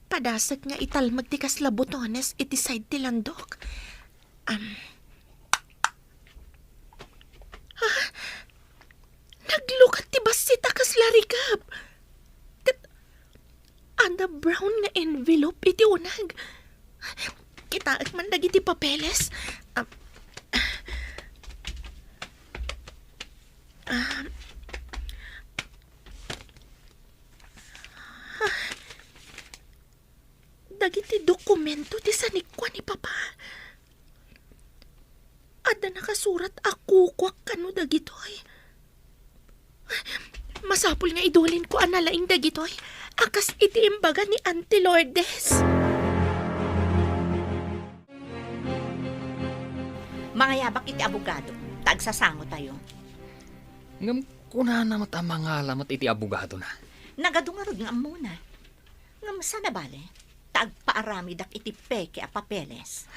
Padasek nga italmek ti kasla botones iti side ti landok. Am. Ah, naglukat ti bassit a kasla rikep. Ket adda brown nga envelope iti uneg. Kitaek man dagiti papeles. Am, am, Dagiti dokumento ti sanikua ni Papa. Adda nakasurat a kukuak kano dagitoy. Masapul nga idulinko a nalaing dagitoy a kas iti imbaga ni Auntie Lourdes. Mangayabak iti abogado, ta agsasangotayo. Ngem kunana met a mangala met iti abogadona. Nagadu ngarud nga ammona. Ngem saan a bale, ta agpaaramidak iti peke a papeles.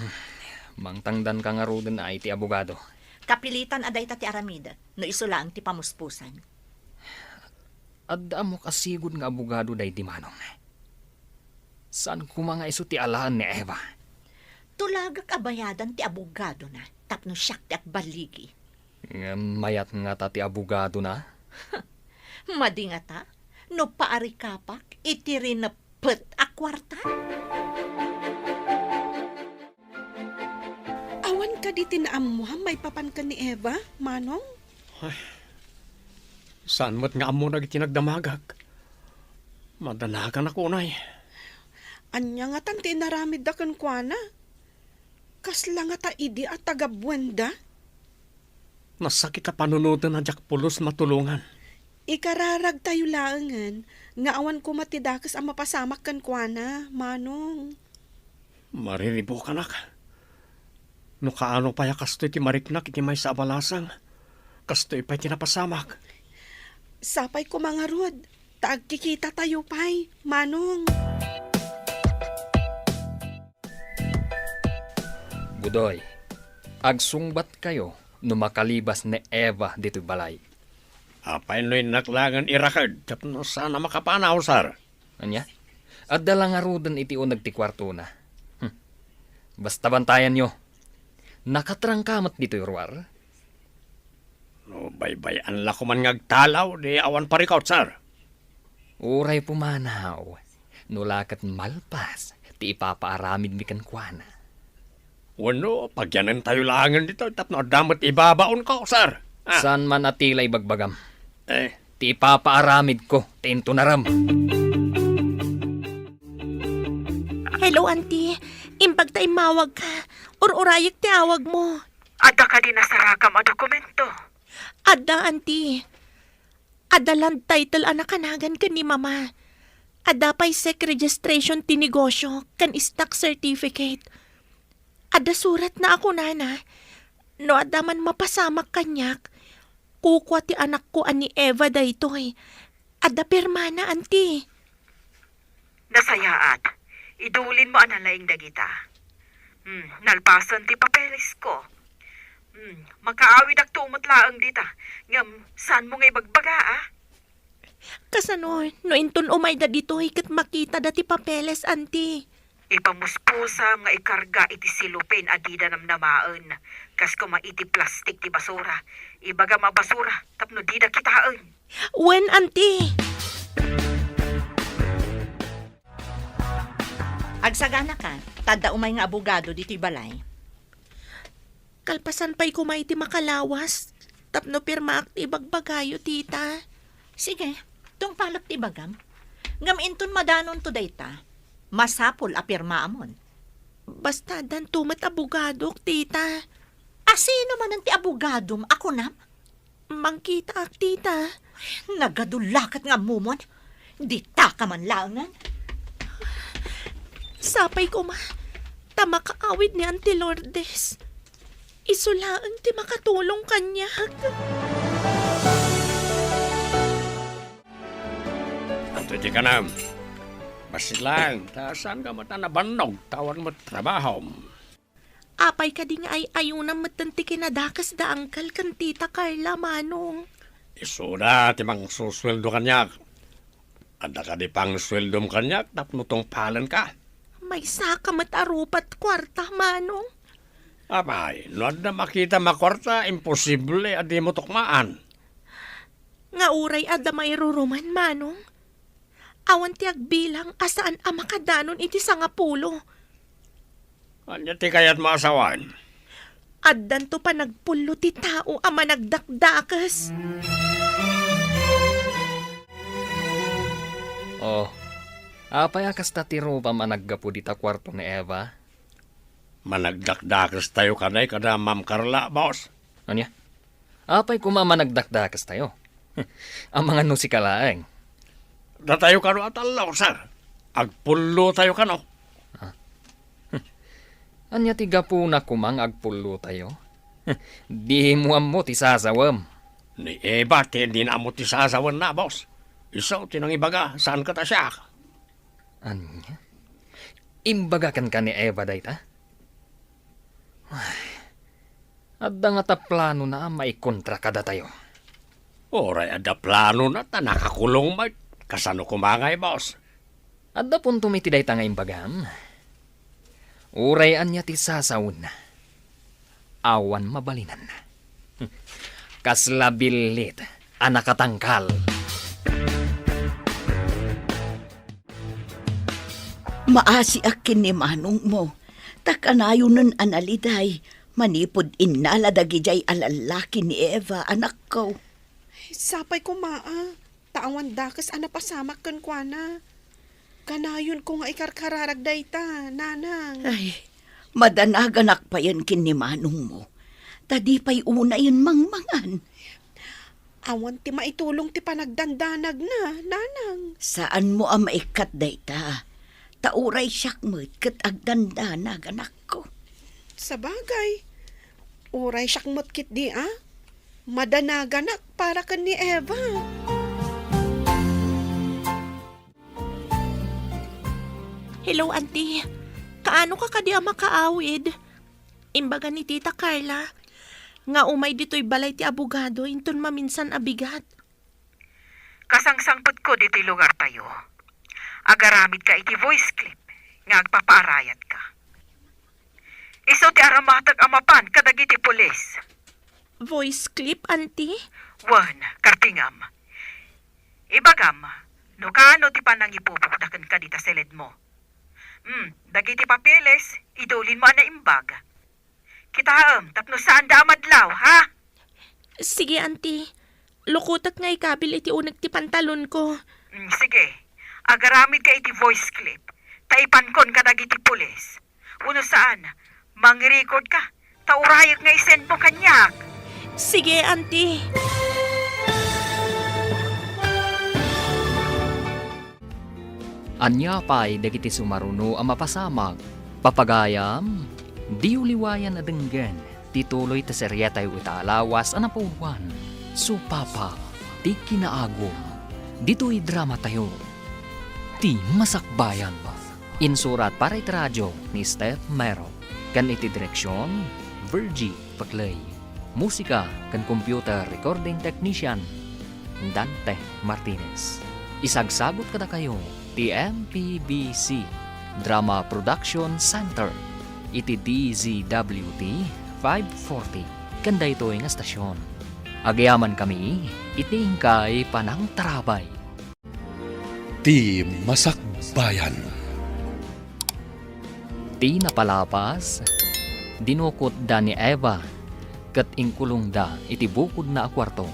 Mangtangdanka ngaruden a iti abogado. Kapilitan a dayta ti aramidek no isu laeng ti pamuspusan. Adda ammok a sigud nga abogado daydi, Manong. Saan koma nga isu ti alaen ni Eva. Tulagak a bayadan ti abogadona tapno siak ti agballigi. Ngem mayat ngata ti abogadona? Madi ngata no paarikapak iti rineppet a kuarta? Awan kadi ti naammoam maipapan ken ni Eva, Manong? Ay, saan met nga ammona iti nagdamagak. Madanaganak unay. Ania ngatan ti inaramidda kenkuana? Kasla ngata idi a tagabuenda? Nasakit a panunoten a diak pulos matulongan. Ikararagtayo laengen nga awan koma ti dakes a mapasamak kenkuana, Manong. Mariribukanak. No kaano pay a kastoy ti mariknak iti maysa a balasang, kastoy pay ti napasamak. Sapay koma ngarud, ta agkikitatayo pay, Manong. Budoy, agsungbatkayo no makalibas ni Eva ditoy balay. Apay no innak laengen iraked tapno saan a makapanaw, sir? Ania? Adda la ngaruden iti uneg ti kuartona. Hmm. Basta bantayanyo. Nakatrangka met ditoy ruar? No baybay-an la koman nga agtalaw, di awan parikut, sir. Uray pumanaw, no la ket malpas ti ipapaaramidmi kenkuana. Wenno, pagyanentayo laengen ditoy tapno adda met ibabaonko, sir. Ah. Saan man a tila ibagbagam. Eh. Ti ipapaaramidko ti intunarem. Hello, Auntie. Imbag ta immawagka. Ur-urayek ti awagmo. Adda kadi nasarakam a dokumento? Adda, Auntie. Adda land title a nakanagan ken ni Mama. Adda pay sec registration ti negosyo ken stock certificate. Adda suratna a kunana, no adda man mapasamak kaniak, kukua ti anakko a ni Eva daytoy. Adda pirmana, Auntie. Nasayaat. Idulinmo a nalaing dagita. Hmm, nalpasen ti papelesko. Hmm, makaawidakto met laeng dita. Ngem, saanmo nga ibagbaga, a? Kasano, no inton umayda ditoy ket makitada ti papeles, Auntie? Ipamuspusam nga ikarga iti silupin a dida namnamaen, kas koma iti plastik ti basura. Ibagam a basura tapno dida kitaen. Wen, Auntie. Agsaganaka, ta adda umay nga abogado ditoy balay. Kalpasan pay koma iti makalawas, tapno pirmaak ti ibagbagayo, tita. Sige, tungpalek ti ibagam. Ngem inton madanonto dayta, masapul a pirmaamon. Basta addanto met abogadok, tita. A sino manen ti abogadom a kunam? Mangkitaak, tita. Nagadulaket nga ammomon. Ditaka man laengen. Sapay koma, ta makaawid ni Auntie Lourdes. Isu laeng ti makatulong kaniak. Adtoy ti kanam. Bassit laeng, ta saanka met a nabannog, ta awan met trabahom. Apay kadi nga ay-ayonam metten ti kinadakes da Uncle ken Tita Carla, Manong? Isuda ti mangsusueldo kaniak. Adda kadi pangsueldom kaniak tapno tungpalenka? Maysaka met a rupa't kuarta, Manong. Apay, no adda makitam a kuarta, imposible a dimo tukmaan. Nga uray adda mairuruman, Manong. Awan ti agbilang a saan a makadanon iti sangapulo. Ania ti kayatmo a sawen? Addanto panagpullo ti tao a managdakdakes. Oh, apay a kasta ti rupam a naggapu dita kuarto ni Eva? Managdakdakestayo kanay kada Ma'am Carla, boss. Ania? Apay koma managdakdakestayo? Amangan no sika laeng. Datayo kano a tallo, sir. Agpullotayo kano. Ah. Ania ti gapuna koma nga agpullotayo? Dimo ammo ti sasawem. Ni Eva ti dina ammo ti sasawenna, boss. Isu ti nangibaga, saan ket a siak. Ania? Imbaga kenka ni Eva dayta? Ay, adda ngata planona a maikontra kadatayo. Uray adda planona ta nakakulong met. Kasano koma ngay, boss? Adda puntom iti dayta nga imbagam. Uray ania ti sasawenna, awan mabalinanna. Kasla billit a nakatangkal. Maasiak ken ni manongmo, ta kanayonen a naliday manipud innala dagidiay a lallaki ni Eva, anakko. Sapay koma a, ta awan dakes a napasamak kenkuana. Kanayonko nga ikarkararag dayta, nanang. Ay, madanaganak payen ken ni manongmo, ta di pay unayen mangmangan. Awan ti maitulong ti panagdandanagna, nanang. Saanmo a maikkat dayta, ta uray siak met ket agdandanag, anakko. Sabagay, uray siak met ketdi a madanaganak para ken ni Eva. Hello, Auntie. Kaano ka kadi a makaawid? Imbaga ni Tita Carla nga umay ditoy balay ti abogado inton maminsan a bigat. Kasangsangpetko ditoy lugartayo. Agaramidka iti voice clip nga agpapaarayatka. Isu ti aramatek a mapan kadagiti pulis. Voice clip, Auntie? Wen, kartingam. Ibagam, no kaano ti panangipupokda kenka dita siledmo. Hmm, dagiti papeles, idulinmo a naimbag. Kitaem, tapno saanda a madlaw, ha? Sige, Auntie. Lukotek nga ikabil iti uneg ti pantalonko. Hmm, sige. Agaramidka iti voice clip. Ta ipankon kadagiti pulis. Wenno saan, mangrecord ka, ta urayek nga isendmo kaniak. Sige, Auntie. Ania pay dagiti sumaruno a mapasamak? Papagayam, diyo liwayan a denggen ti tuloy ti serietayo ita a lawas a napauluan, Supapa ti Kinaagum. Ditoy dramatayo, Ti Masakbayan. Insurat para iti radio ni Steph Mero, ken iti direksion, Virgie Paclay. Musika ken computer recording technician, Dante Martinez. Isagsagut kadakayo ti M P B C Drama Production Center iti D Z W T five forty ken daytoy nga estasion. Agyamankami iti inkay panangtarabay. Ti Masakbayan. Ti napalabas, dinukotda ni Eva ket inkulongda iti bukodna a kuarto.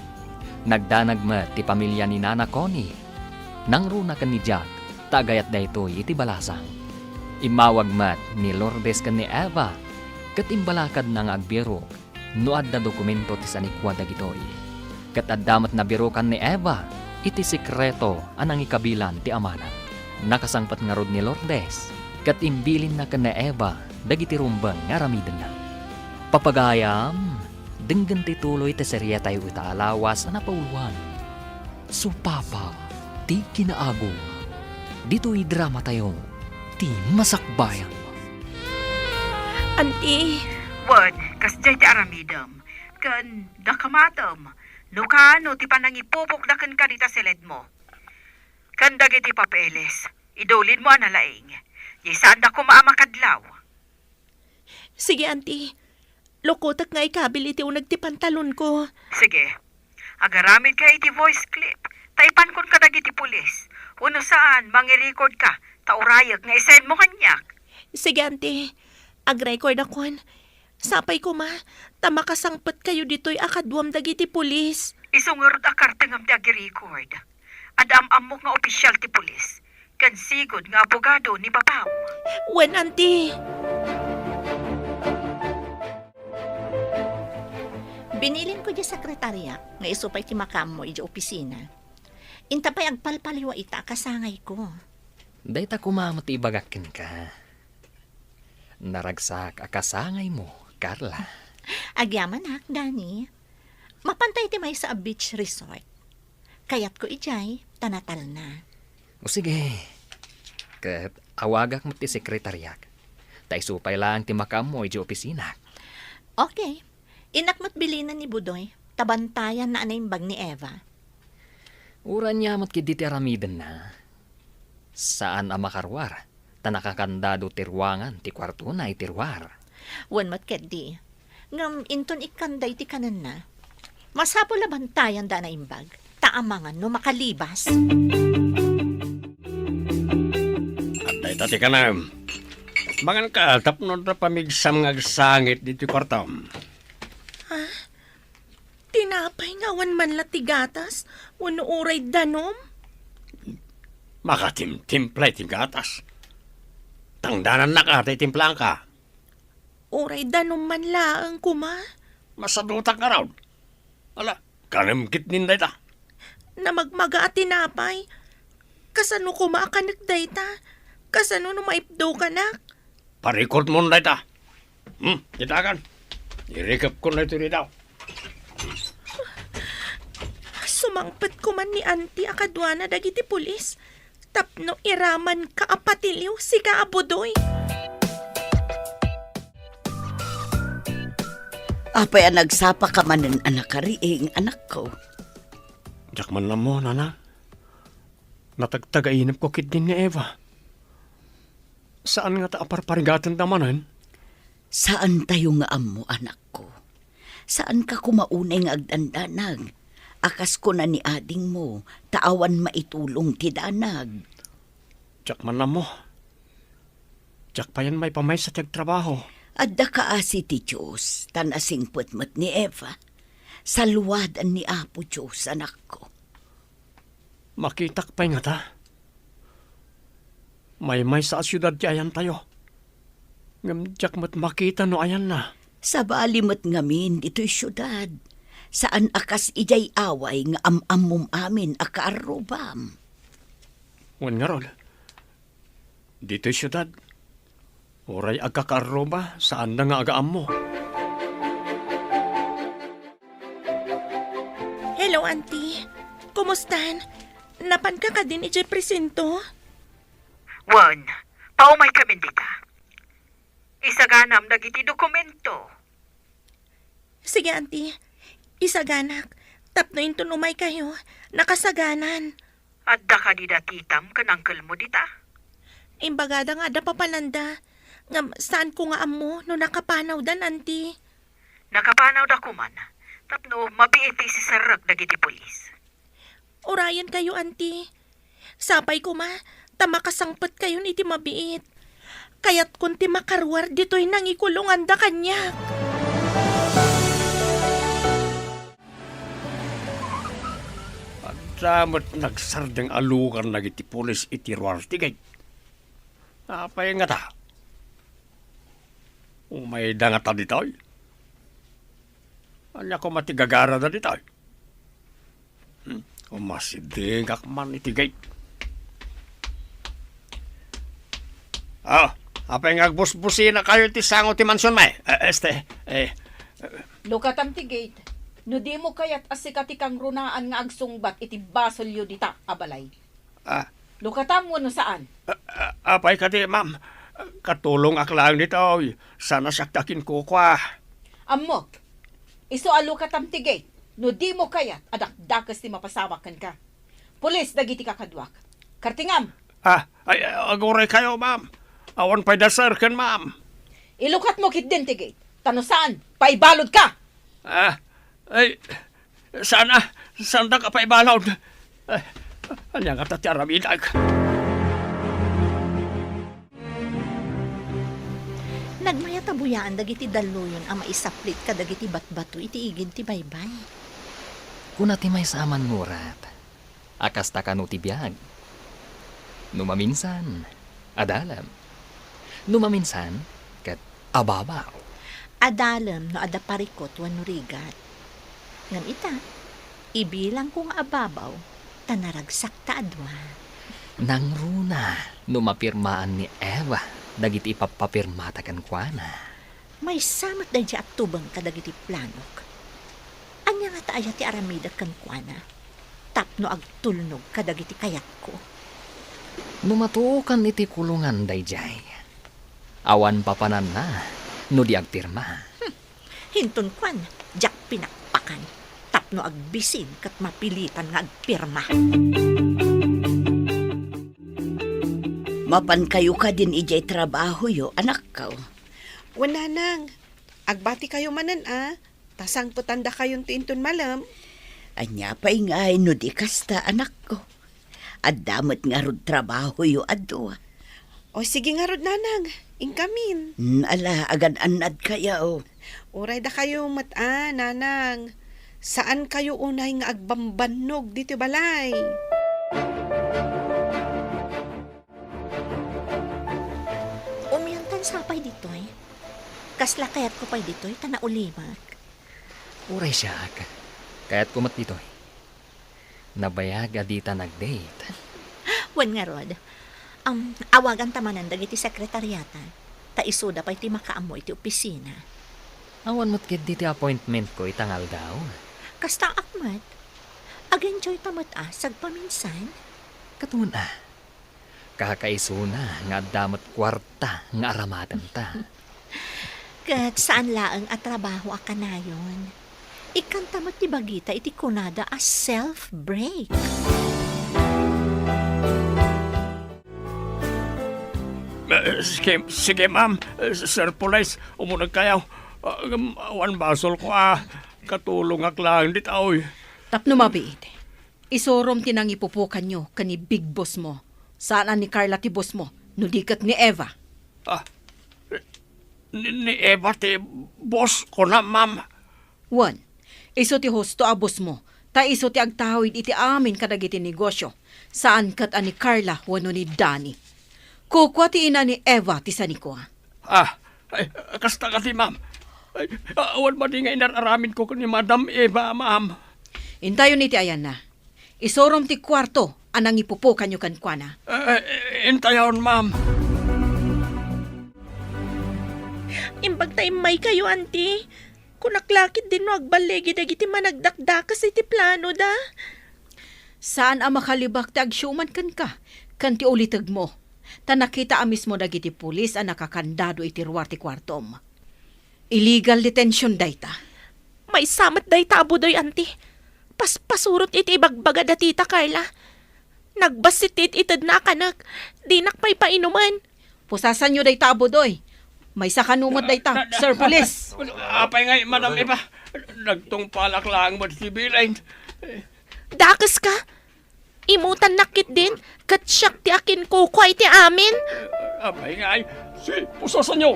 Nagdanag met ti pamilia ni Nana Connie. Nangruna ken ni Jack ta agayat daytoy iti balasang. Immawag met ni Lourdes ken ni Eva ket imbalakadna nga agbirok no adda dokumento ti sanikua dagitoy. Ket adda met nabirokan ni Eva iti sekreto a nangikabilan ti amana. Nakasangpet ngarud ni Lourdes ket imbilinna ken ni Eva dagiti rumbeng nga aramidenna. Papagayam, denggen ti tuloy ti serietayo ita a lawas a napauluan. Supapa ti kinaagum. Ditoy dramatayo, Ti Masakbayan. Anti. Wen, kasdiay ti aramidem, ken dakamatem, no kaano ti panangipupokda kenka dita siledmo. Ken dagiti papeles, idulidmo a nalaing. Di saanda koma a makadlaw. Sige, Anti. Lukotek nga ikabil iti uneg ti pantalonko. Sige. Agaramidka iti voice clip. Ta ipankon kadagiti pulis. Wenno saan, mangi-record ka. Ta urayek nga isendmo kaniak. Sige, Anti. Ag-record akon. Sapay koma, ta makasangpetkayo ditoy a kaduam dagiti pulis. Isu ngarud a kartengam ti agi-record. Adda am-ammok nga opisyal ti pulis, ken sigud nga abogado ni papam. Wen, Anti. Binilinko idiay sekretaria nga isu pay ti makaammo idiay opisina. Inta pay agpalpaliwa ita a kasangayko. Dayta koma met ti ibagak kenka. Naragsak a kasangaymo, Carla. Agyamanak, Danny. Mapanta iti maysa a beach resort. Kayatko idiay, ta natalna. O sige. Ket awagak met ti sekretariak. Ta isu pay laeng ti makaammo idiay opisinak. Okay. Innak met bilinen ni Budoy, ta bantayanna a naimbag ni Eva. Uray ania met ketdi ti aramidenna. Saan a makaruar, ta nakakandado ti ruangan ti kuartona iti ruar. Wen met ketdi. Ngem inton ikkanda iti kanenna, masapul a bantayanda a naimbag, ta amangan no makalibas. Adda ita ti kanem. Manganka tapno adda pamigsam nga agsangit ditoy kuartom. Ah, tinapay nga awan man la ti gatas, wenno uray danum? Makatimtimpla iti gatas. Tangdanannak a ta itimplaanka. Uray danum man laeng koma. Masadutak ngarud. Ala, kanem ketdin dayta. Namagmaga a tinapay. Kasano koma a kanek dayta? Kasano no maipdukanak? Parikutmon dayta. Hmm, kitakan. Irikepkon daytoy dita. Sumangpet koman ni Auntie a kaduana dagiti pulis tapno iramanka a patiliw, sika a Budoy. Apay a nagsapaka manen a nakariing, anakko? Diak man ammo, nana. Natagtagainepko ketdin ni Eva. Saan ngata a parparigatenta manen? Saantayo nga ammo, anakko. Saanka koma unay nga agdandanag, a kas kuna ni adingmo, ta awan maitulong ti danag. Diak man ammo. Diak payen maipamaysa ti agtrabaho. Adda kaasi ti Dios, ta nasingpet met ni Eva. Saluadan ni Apo Dios, anakko. Makitak pay ngata? Maymaysa a siudad ti ayantayo. Ngem diak met makita no ayanna. Sabali met ngamin ditoy siudad. Saan a kas idiay away nga am-ammom amin a kaarrubam. Wen ngarud, ditoy siudad, uray agkakaarruba, saanda nga agaammo. Hello, Auntie. Kumustan? Napanka kadin idiay presinto? Wen, paumaykamin dita. Isaganam dagiti dokumento. Sige, Auntie. Isaganak. Tapno inton umaykayo, nakasaganan. Adda kadi datitam ken angkelmo dita? Imbagada nga adda papananda. Ngem saanko nga ammo no nakapanawdan, Auntie. Nakapanawda koman, tapno mabiit ti isiserrek dagiti pulis. Urayenkayo, Auntie. Sapay koma, ta makasangpetkayon iti mabiit. Kayatkon ti makaruar ditoy nangikulonganda kaniak. Adda met nagsardeng a lugar dagiti pulis iti ruar ti gate. Apay ngata? Umayda ngata ditoy? Ania koma ti gagarada ditoy? Hmm, umasidegak man iti gate. Ah, apay nga agbusbusinakayo iti sango ti mansion, may? Eh, este, eh, Lukatam ti gate. No dimo kayat a sika ti kangrunaan nga agsungbat iti basolyo dita a balay. Ah. Lukatam wenno saan? Ah, ah, apay kadi, ma'am? Katulongak laeng ditoy. Saan a siak ti akinkukua. Ammok. Isu a lukatam ti gate. No dimo kayat a dakdakes ti mapasamak kenka. Pulis dagiti kakaduak. Kartingam! Ah, ay, aguraykayo, ma'am. Awan pay da, sir, ken ma'am. Ilukatmo ketdin ti gate. Ta no saan, paibalodka! Ah, ay, Saan a, saandak a paibalod. Ay, ania ngata ti aramidek? Nagmayat a buyaan dagiti dalluyon a maisaplit kadagiti batbato iti igid ti baybay. Kuna ti maysa a mannurat a kasta kano ti biag. No maminsan, adalem. No maminsan, ket ababaw. Adalem no adda parikut wenno rigat. Ngem ita, ibilangko nga ababaw, ta naragsak ta a dua. Nangruna no mapirmaan ni Eva dagiti ipappapirmata kenkuana. Maysa met daydiay a tubeng kadagiti planok. Ania ngata aya ti aramidek kenkuana tapno agtulnog kadagiti kayatko? No matuokan iti kulongan daydiay, awan papananna no di agpirma. Hmm. Inton kuan, diak pinakpakan tapno agbisin ket mapilitan nga agpirma. Mapankayo kadin idiay trabahoyo, anakko? Wen, nanang. Agbatikayo manen a, ta sangpetandakayonto inton malem. Ania pay ngay no di kasta, anakko? Adda met ngarud trabahoyo a dua. O, sige ngarud, nanang. Inkamin. Hmm, ala, agan-annadkayo. Uray dakayo met a, nanang. Saankayo unay nga agbambannog ditoy balay. Umiantan sa pay ditoy. Kasla kayatko pay ditoy ta naulimek. Uray siak, kayatko met ditoy. Nabayag a dita nag-date. Wen ngarud, um, awaganta manen dagiti sekretariata, ta isuda pay ti makaammo iti opisina. Awan met ketdi ti appointmentko ita nga aldaw. Kastaak met. Ag-enjoyta met a sagpaminsan. Katon a. Kakaisuna nga adda met kuarta nga aramatenta. Ket saan laeng a trabaho a kanayon. Ikkanta met ti bagita iti kunada a self-break. Eh, sige, sige, ma'am. Eh, Sir Police, umunegkayo. Ah, ngem awan basolko a katulongak laeng ditoy. Tapno mabiit. Isurom ti nangipupukanyo ken ni Big Boss mo. Saan a ni Carla ti boss mo, no di ket ni Eva. Ah, ni, ni Eva ti boss ko na, ma'am. Wen, isu ti husto a boss mo, ta isu ti agtawid iti amin kadagiti negosyo. Saan ket a ni Carla wenno ni Danny. Kukua ti ina ni Eva ti sanikua. Ah, ay, kasta kadi, ma'am. Ay, awan madi nga inar-aramidko ken ni Madam Eva, ma'am. Intayon iti ayanna. Isurom ti kuarto a nangipupukanyo kenkuana. Eh, eh, intayon, ma'am. Imbag ta immaykayo, Auntie. Kunak la ketdin no agballigi dagiti managdakdakes iti planoda. Saan a makalibak ti agsiuman kenka ken ti ulitegmo, ta nakita a mismo dagiti pulis a nakakandado iti ruar ti kuartom. Illegal detention dayta. Maysa met dayta a Budoy, anti. Paspasurot iti ibagbaga da tita Carla. Nagbassit ti it-itedna a kanek. Dinak pay painumen. Pusasanyo dayta a Budoy. Maysa kano met dayta, Sir Police. Apay ngay, Madam Eva? Nagtungpalak laeng met ti bilin. Dakeska? Imutannak ketdin, ket siak ti akinkukua iti amin. Apay ngay, si pusasanyo.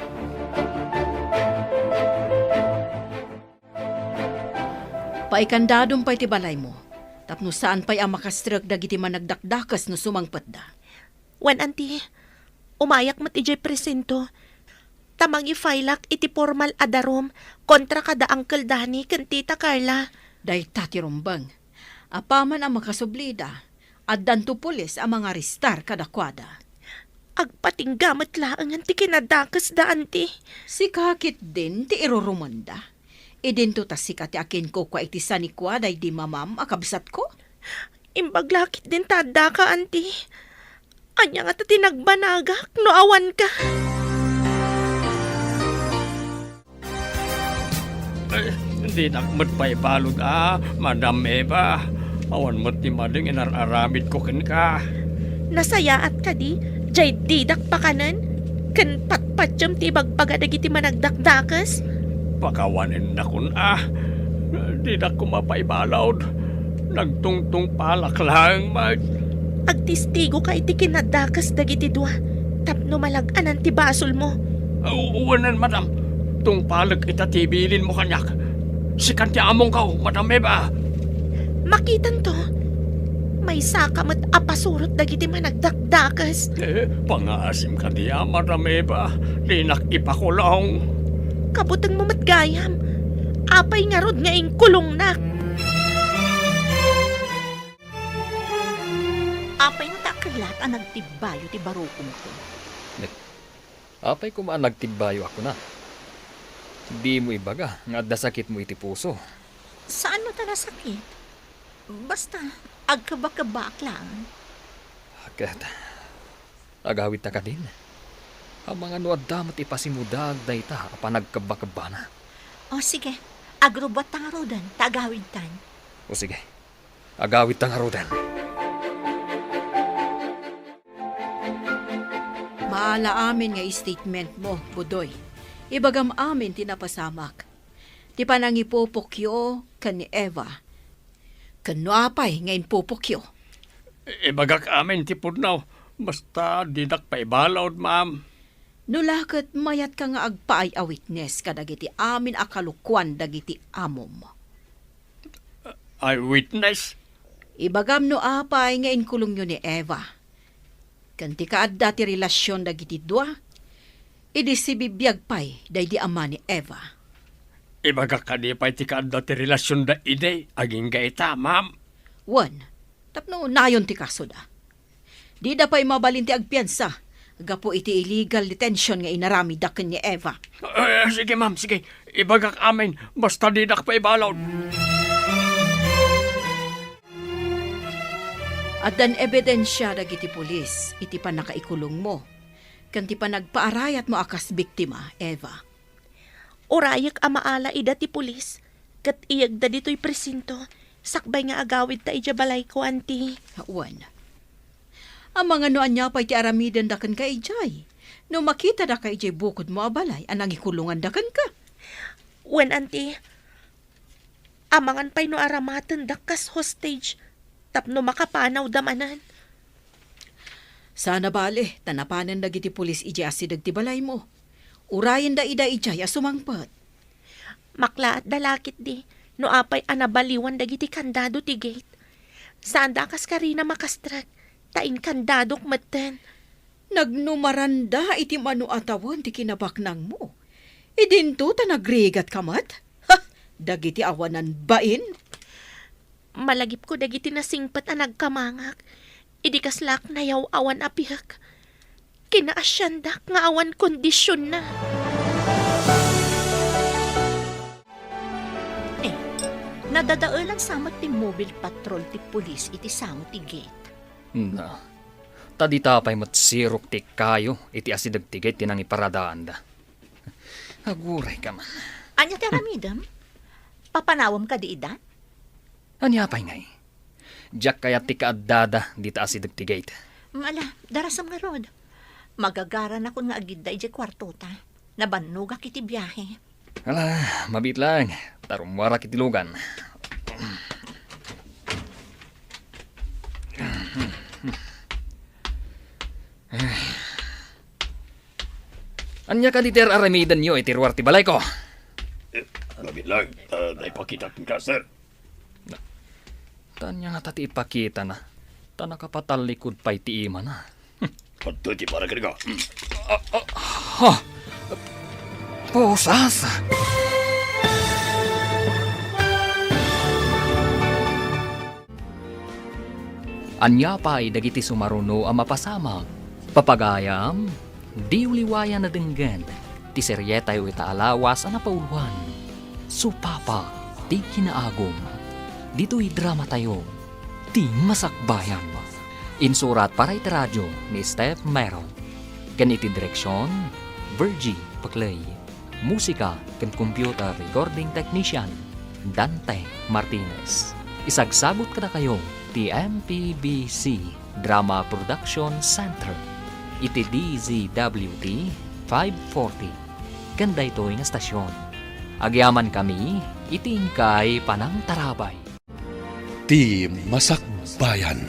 Paikandadom pay ti balaymo, tapno saan pay a makastrek dagiti managdakdakes no sumangpetda. Wen, anti, umayak met idiay presinto, ta mangifailak iti pormal a darum kontra kada Uncle Danny ken Tita Carla. Dayta ti rumbeng. Apaman a makasublida, addanto pulis a mangarestar kadakuada. Agpatingga met laengen ti kinadakesda, anti. Sika ketdin ti irurumenda. Idinto ta sika ti akinkukua iti sanikua daydi mamam a kabsatko? Imbag la ketdin ta addaka, anti. Ania ngata ti nagbanagak no awanka? Ay, dinak met pay balud a, Madam Eva. Awan met ti madeng inar-aramidko kenka. Nasayaat kadi, jay didak pakanen, ken patpatiem ti ibagbaga dagiti managdakdakes? Pakawanendakon a, didak koma pay balud. Nagtungtungpalak laeng met. Agtistigoka iti kinadakes dagiti dua, tapno malag-anan ti basolmo. Aw, wen, madam. Tungpalek ita ti bilinmo kaniak. Sikan ti amongko, Madam Eva. Makitanto. Maysaka met a pasurot dagiti managdakdakes. Eh, pangaasim kadi a, Madam Eva. Dinak ipakulong. Kabutengmo met gayam. Apay ngarud nga inkulongnak? Apay no ta kellat a nagtibbayo ti barukomko? Apay koma a nagtibbayo a kuna? Dimo ibaga nga adda sakitmo iti puso. Saan no ta nasakit? Basta, agkebakebbaak laeng. Ket, agawidta kadin? Amangan no adda met ipasimudaag dayta a panagkebbakebbana. O sige, agrubuatta ngaruden ta agawidtan. O sige. Agawidta ngaruden. Maala amin nga statementmo, Budoy. Ibagam amin ti napasamak. Ti panangipupokyo ken ni Eva. Ken no apay nga impupokyo? Ibagak amin ti pudno, basta dinak paibalud, ma'am. No la ket mayatka nga agpaay a witness kadagiti amin a kalukuan dagiti amom. Eyewitness? Ibagam no apay nga inkulongyo ni Eva. Ken ti kaadda ti relasion dagiti dua, idi sibibiag pay daydi ama ni Eva. Ibagak kadi pay ti kaadda ti relasionda idi agingga ita, ma'am? Wen, tapno nayon ti kasoda. Dida pay mabalin ti agpiansa gapu iti illegal detention nga inaramidda ken ni Eva. Eh, sige, ma'am, sige. Ibagak amin, basta didak paibalud. Addan ebidensia dagiti pulis iti pannakaikulongmo ken ti panagpaarayatmo a kas biktima, Eva. Urayek a maala ida ti pulis ket iyegda ditoy presinto sakbay nga agawidta idiay balayko, anti. Wen. Amangan no ania pay ti aramidenda kenka idiay no makitada ka idiay bukodmo a balay a nangikulonganda kenka. Wen, anti. Amangan pay no aramatendak kas hostage tapno makapanawda manen. Saan a bale ta napanen dagiti pulis idiay asideg ti balaymo. Urayenda ida idiay a sumangpet. Maklaatda la ketdi no apay a nabaliwan dagiti kandado ti gate. Saanda a kaskarina makastrek ta inkandadok metten. Nagnumaranda iti mano a tawen ti kinabaknangmo. Idinto ta nagrigatka met? Ha! Dagiti awanan bain? Malagipko dagiti nasingpet a nagkamangak. Idi kaslaak nayaw-awan a piek. Kinaasiandak nga awan kondisionna. Eh, Nadadaelan sa met ti mobile patrol ti pulis iti sango ti gate. Na, ta dita pay met sirok ti kayo iti asideg ti gate ti nangiparadaanda. Aguray ka man. Ania ti aramidem? Papanawem kadi ida? Ania pay ngay? Diak kayat ti kaaddada dita asideg ti gate. Ala, darasem ngarud. Magagaranakon nga agidda idiay kuartota. Nabannogak iti biahe. Ala, mabiit laeng. Ta rummuarak iti lugan. Ania kadi ti ar-aramidenyo iti ruar ti balayko? Eh, mabiit laeng. Ah, naipakitak kenka, sir. Ta ania ngata ti ipakitana? Ta nakapatallikod pay ti imana. Adtoy ti para kenka. Hmm. Ah, ah, ha? Pusas! Ania pay dagiti sumaruno a mapasamak? Papagayam, diyo liwayan a denggen ti serietayo ita a lawas a napauloan, Supapak ti Kinaagum. Ditoy dramatayo, Ti Masakbayan. Insurat para iti radio ni Steph Meron. Ken iti direksion, Virgie Paclay. Musika ken computer recording technician, Dante Martinez. Isagsagut kadakayo ti M P B C Drama Production Center iti D Z W T five forty ken daytoy nga stasyon. Agyamankami iti inkay panangtarabay. Ti Masakbayan.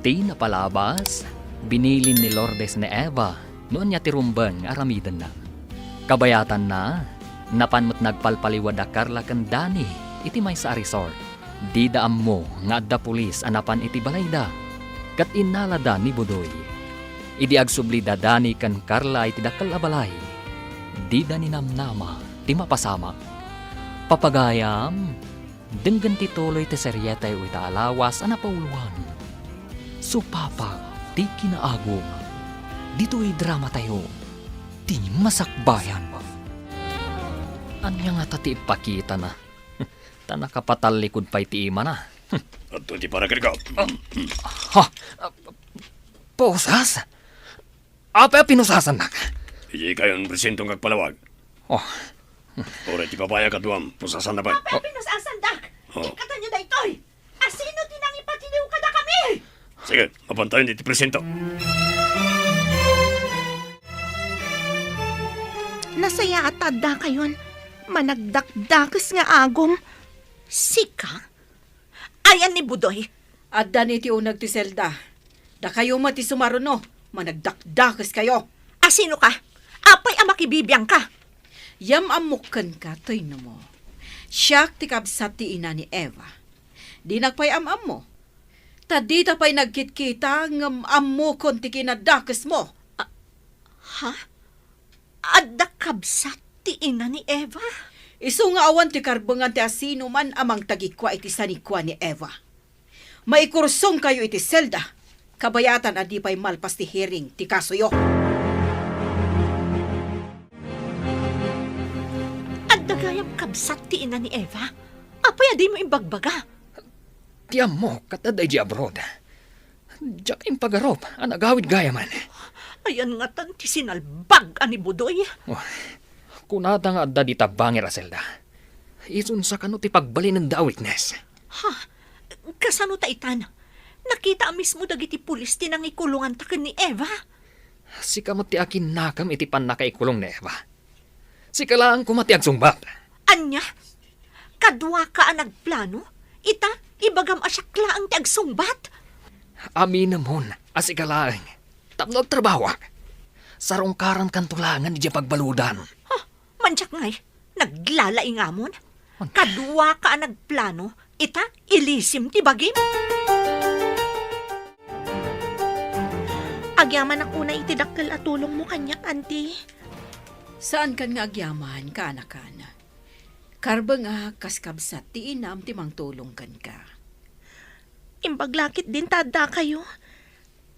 Ti napalabas, binilin ni Lourdes ni Eva no ania ti rumbeng nga aramidenna. Kabayatanna, napan met nagpalpaliwa da Carla ken Danny iti maysa a resort. Dida ammo nga adda pulis a napan iti balayda, ket innalada ni Budoy. Idi agsubli da Danny ken Carla iti dakkel a balay, dida ninamnama ti mapasamak. Papagayam, denggen ti tuloy ti serietayo ita a lawas a napauloan, Supapak ti Kinaagum. Ditoy dramatayo, Ti Masakbayan. Ania ngata ti ipakitana? Ta nakapatallikod pay ti imana. Adtoy ti para kenka. Ha? Pusas? Apay a pinusasannak? Idi kayon presentong agpalawag. Oh. Uray ti babai a kaduam, pusasanna pay. Apay a pinusasandak? Oh. Ikkatayo daytoy. Asino ti nangipatiliw kadakami? Sige, mapantayon iti presento. Nasayaat ta addakayon. Managdakdakes nga agum. Sika? Ayan ni Budoy. Adda ni ti uneg ti selda. Dakayo met ti sumaruno, managdakdakes kayo. Asino ka? Apay a makibibiang ka? Yam-ammok kenka, Toy, no mo. Siak ti kabsat ti ina ni Eva. Dinak pay am-ammo. Ta dita pay nagkitkita ngem ammokon ti kinadakesmo. A-, ha? Adda kabsat ti ina ni Eva? Isu nga awan ti karbengan ti asinoman a mangtagikua iti sanikua ni Eva. Maikursongkayo iti selda, kabayatan a di pay malpas ti hearing ti kasoyo. Adda gayam kabsat ti ina ni Eva? Apay a dimo imbagbaga? Ti ammok, ket adda idiay abroad. Diak impagarup a nagawid gayamen. Ayan ngatan ti sinalbag a ni Budoy. Oh, kunada nga adda dita bangir a selda. Isunsa kano ti pagbalinenda a witness? Ha? Kasano ta itan? Nakita a mismo dagiti pulis ti nangikulonganta ken ni Eva. Sika met ti akinnakem iti pannakaikulong ni Eva. Sika laeng koma ti agsungbat. Ania? Kaduaka a nagplano? Ita, ibagam a siak laeng ti agsungbat? Aminemon a sika laeng tapno agtrabahoak. Sarungkarankanto laengen idiay pagbaludan. Ha? Mandiak ngay, naglalaingamon? Kaduaka a nagplano, ita, ilisim ti bagim? Agyamanak unay iti dakkel a tulongmo kaniak, Auntie. Saankan nga agyaman, kaanakan. Karbengak kas kabsat ti inam ti mangtulong kenka. Imbag la ketdin ta addakayo.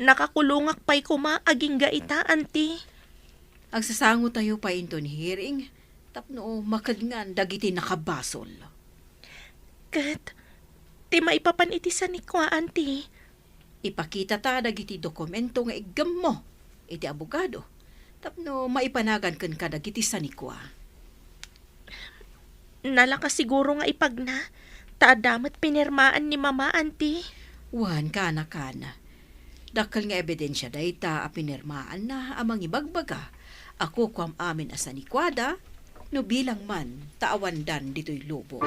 Nakakulongak pay koma agingga ita, Auntie. Agsasangotayo pay inton hearing tapno makadngan dagiti nakabasol. ket ti maipapan iti sanikua, Auntie. Ipakitata dagiti dokumento nga iggemmo iti abogado tapno maipanagan kenka dagiti sanikua. Nalaka siguro nga ipagna, ta adda met pinirmaan ni Mama, Auntie. Wen, kana, kana. Dakkel nga ebidensia dayta a pinirmaanna a mangibagbaga a kukuam amin a sanikuada no bilang man ta awandan ditoy lubong.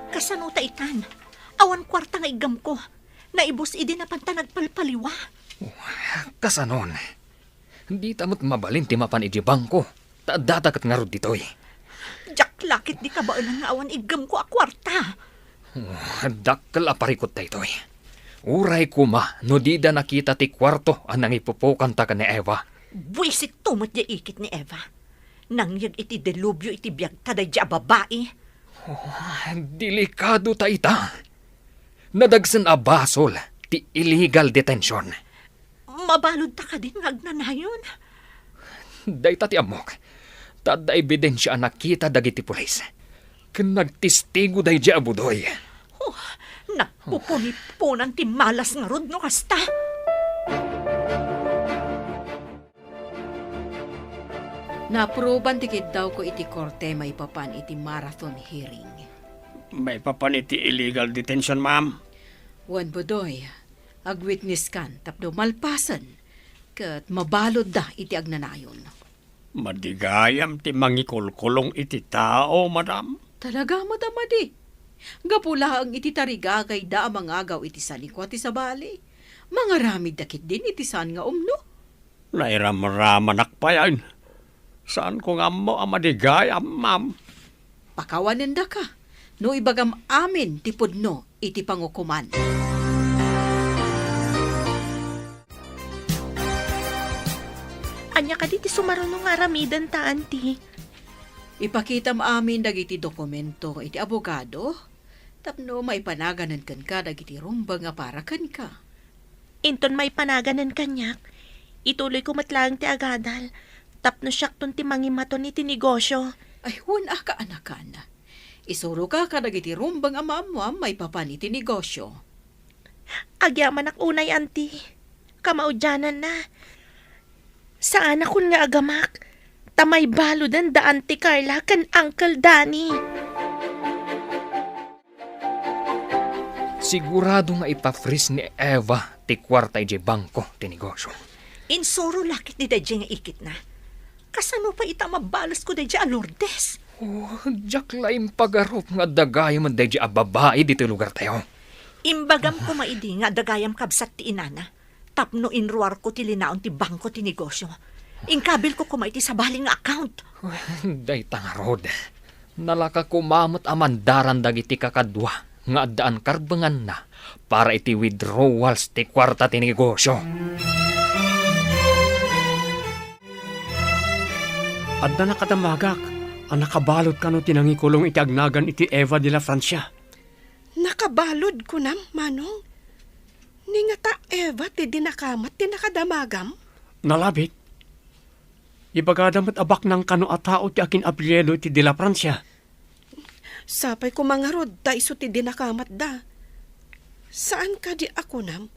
Kasano ta itan? Awan kuarta nga iggemko. Naibus idi napanta nagpalpaliwa. Kasanon? Dita met mabalin ti mapan idiay bangko, ta addata ket ngarud ditoy. Diak la ketdi kabaelan nga awan iggemko a kuarta. Oh, dakkel a parikut daytoy. Uray koma no dida nakita ti kuarto a nangipupokanta ken ni Eva. Buisit to met diay ikit ni Eva. Nangyeg iti delubyo iti biagta daydiay a babai. Oh, delikado ta ita. Nadagsen a basol ti illegal detention. Mabaludta kadin nga agnanayon? Dayta ti ammok, ta adda ebidensia a nakita dagiti pulis. Ken nagtestigo daydiay a budoy. Oh, nagpupuniponan ti malas ngarud no kasta. Naapruban ti kiddawko iti korte maipapan iti marathon hearing. Maipapan iti illegal detention, ma'am? Wen, Budoy, agwitnesskan tapno malpasen ket mabaludda iti agnanayon. Madi gayam ti mangikulkulong iti tao, madam? Talaga met a madi. Gapu laeng iti tarigagayda a mangagaw iti sanikua ti sabali, mangaramidda ketdin iti saan nga umno. Nairamramanak pay, ay. Saanko nga ammo a madi gayam, ma'am. Pakawanendaka no ibagam amin ti pudno iti pangukoman. Ania kadi ti sumaruno nga aramidenta, Auntie? Ipakitam amin dagiti dokumento iti abogado tapno maipanaganen kenka dagiti rumbeng a para kenka. Inton maipanaganen kaniak, ituloyko met laeng ti agadal tapno siakton ti mangimaton iti negosyo. Ay, wen a, kaanakan. Isuroka kadagiti rumbeng a maammoam maipapan iti negosyo. Agyamanak unay, Auntie. Kamaudiananna, saanakon nga agamak, ta maibaluden da Auntie Carla ken Uncle Danny. Sigurado nga ipa-freeze ni Eva ti kuarta idiay bangko ti negosyo. Insuro la ketdi daydiay nga ikitna. Kasano pay ita a mabalesko daydiay a Lourdes? Oh, diak la impagarup nga adda gayam daydiay a babai ditoy lugartayo. Imbagam koma idi nga adda gayam kabsat ti inana tapno inruarko ti linaon ti bangko ti negosyo. Inkabilko koma iti sabali nga account. Dayta ngarud, nalaka koma met a mandaran dagiti kakadua nga addaan karbenganna para iti withdrawals ti kuarta ti negosyo. Adda nakadamagak a nakabalud kano ti nangikulong iti agnagan iti Eva de la Francia. Nakabalud, kunam, Manong? Ni ngata Eva ti dinakamat ti nakadamagam? Nalabit. Ibagada met a baknang kano a tao ti akin-apelyido iti de la Francia. Sapay koma ngarud ta isu ti dinakamatda. Saan kadi a kunam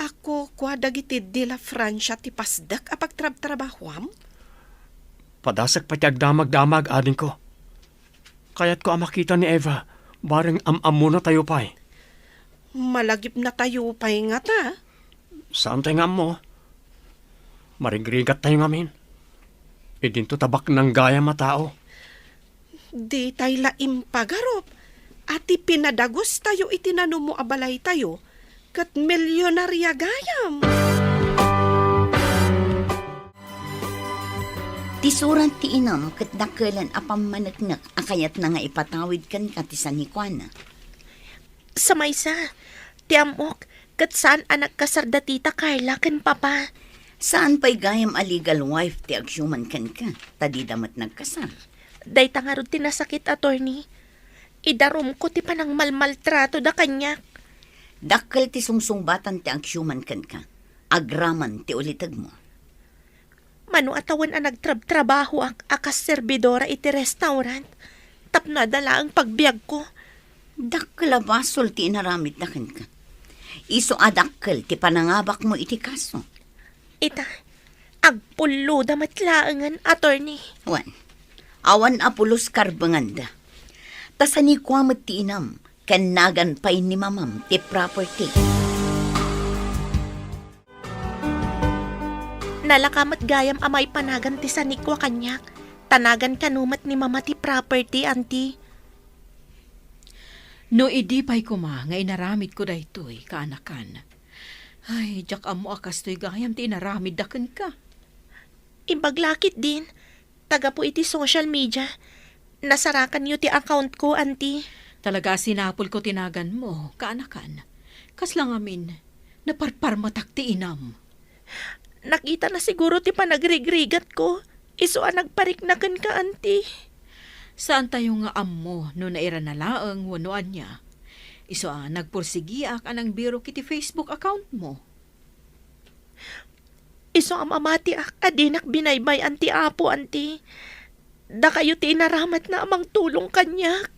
a kukua dagiti de la Francia ti pasdek a pagtrabtrabahuam? Padasek pay ti agdamagdamag, adingko. Kayatko a makita ni Eva, bareng am-ammonatayo pay. Malagipnatayo pay ngata? Saantay nga ammo. Marigrigattayo ngamin. Idinto ta baknang gayam a tao. Ditay la impagarup a ti pinadagustayo iti nanumo a balaytayo ket milionaria gayam. Ti surat ti inam ket dakelen a pammaneknek a kayatna nga ipatawid kenka ti sanikuana. Sa maysa, ti ammok, ket saan a nagkasar da tita Carla ken papa. Saan pay gayam a legal wife ti agsiuman kenka, ta dida met nagkasar. Dayta ngarud ti nasakit, attorney. Idarumko ti panangmalmaltrato da kaniak. Dakkel ti sungsungbatan ti agsiuman kenka, agraman ti ulitegmo. Mano a tawen a nagtrabtrabahoak a kas serbidora iti restaurant tapno adda laeng pagbiagko. Dakkel a basol ti inaramidna kenka. Isu a dakkel ti panangabakmo iti kaso. Ita, agpulloda met laengen, attorney. Wen, awan a pulos karbenganda. Ta sanikua met ti inam, ken nagan pay ni mamam ti property. Nalaka met gayam a maipanagan ti sanikua kaniak, ta nagan kano met ni mama ti property, anti. No idi pay koma nga inaramidko daytoy, kaanakan. Ay, diak ammo a kastoy gayam ti inaramidda kenka. Imbag la ketdin, ta gapu iti social media, nasarakanyo ti account ko, anti. Talaga a sinapulko ti naganmo, kaanakan. Kasla ngamin, naparparmatak ti inam. Nakitana siguro ti panagrigrigatko, isu a nagparikna kenka, anti. Saantayo nga ammo no nairana laeng wenno ania. Isu a nagpursigiak a nangbirok iti Facebook accountmo. Isu a mamatiak a dinak binaybay-an ti Apo, anti. Dakayo ti inaramatna a mangtulong kaniak.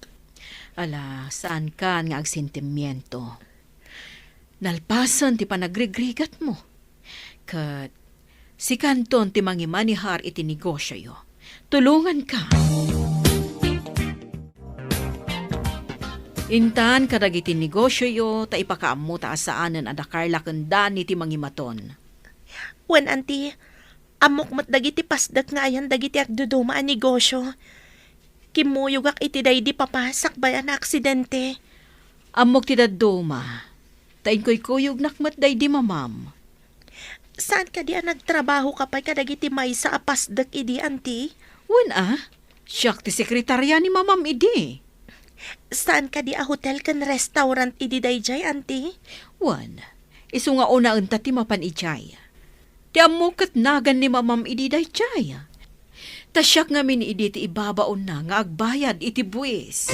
Ala, saankan nga agsentimiento. Nalpasen ti panagrigrigatmo. Ket sikanton ti mangimanehar iti negosioyo. Tulonganka. Intan kadagiti negosioyo ta ipakaammo ta a saanen a da Carla ken Danny ti mangimaton. Wen, anti, ammok met dagiti pasdek nga ayan dagiti agduduma a negosio. Kimmuyogak iti daydi papa sakbay a naaksidente. Ammok ti dadduma, ta inkuykuyognak met daydi mamam. Saan kadi a nagtrabahoka pay kadagiti maysa a pasdek idi, anti? Wen a, siak ti sekretaria ni mamam idi. Saan kadi a hotel ken restaurant idi daydiay, anti? Wen, isu nga unaenta ti mapan idiay. Ti ammok ket nagan ni mamam idi daydiay. Ta siak ngamin idi ti ibabaonna nga agbayad iti buis.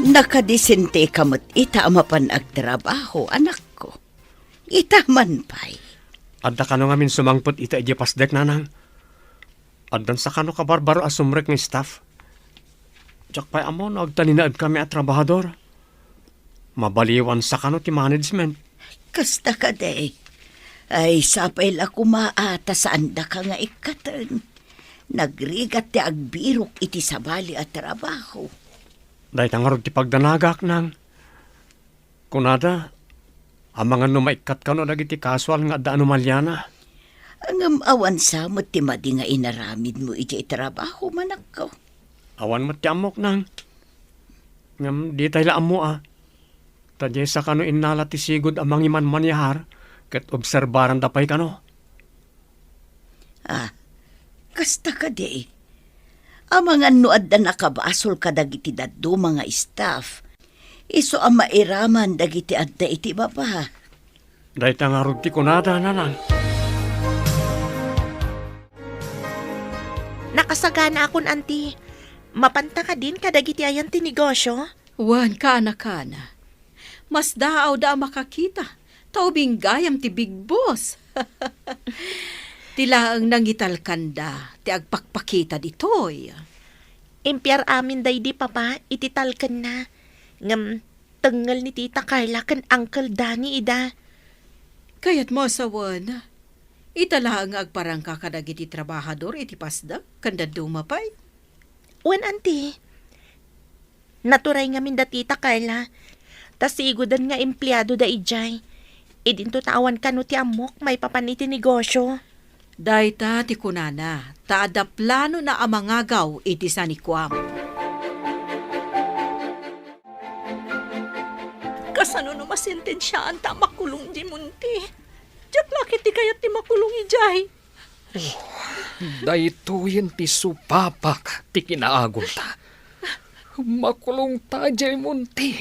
Nakadisenteka met ita a mapan agtrabaho, anakko. Ita man pay. Adda kano ngamin sumangpet ita idiay pasdek, nanang? Addan sakano kabarbaro a sumrek nga staff? Diak pay ammo no agtalinaedkami a trabahador. Mabaliwan sakano ti management? Kasta kadi. Ay, sapay la koma a ta saandaka nga ikkaten. Nagrigat ti agbirok iti sabali a trabaho. Dayta ngarud ti pagdanagak, nang. Kunada, amangan no maikkat kano dagiti kasual nga adda anomaliana. Ngem awan sa met ti madi nga inaramidmo idiay trabaho, manakko. Awan met ti ammok, nang. Ngem ditay la ammo a. Ta diay sakano innala ti sigud a mangimanmanehar ket obserbaranda pay kano. Ah, kasta kadi. Amangan no adda nakabasol kadagiti dadduma nga staff, isu a mairaman dagiti adda iti baba. Dayta ngarud ti kunada, nanang. Nakasaganaakon, anti. Mapanta kadin kadagiti ayan ti negosio? Wen, kaanakan. Masdaawda a makakita, ta ubing gayam ti Big Boss. Ti laeng nangitalkanda ti agpakpakita ditoy. Impiar amin daydi papa iti talkenna. Ngem tengngel ni Tita Carla ken Uncle Danny ida. Kayatmo a sawen, ita laeng nga agparangka kadagiti trabahador iti pasdek ken dadduma pay? Wen, anti. Naturay ngamin da Tita Carla, ta siguden nga empleadoda idiay. Idinto ta awan kano ti ammok maipapan iti negosio. Dayta ti kunana, ta adda planona a mangagaw iti sanikuam. Kasano no masentensiaanta a makulong idiay Monte? Diak la ketdi kayat ti makulong idiay. Oh, daytoyen ti supapak ti kinaagumta. Makulongta idiay Monte.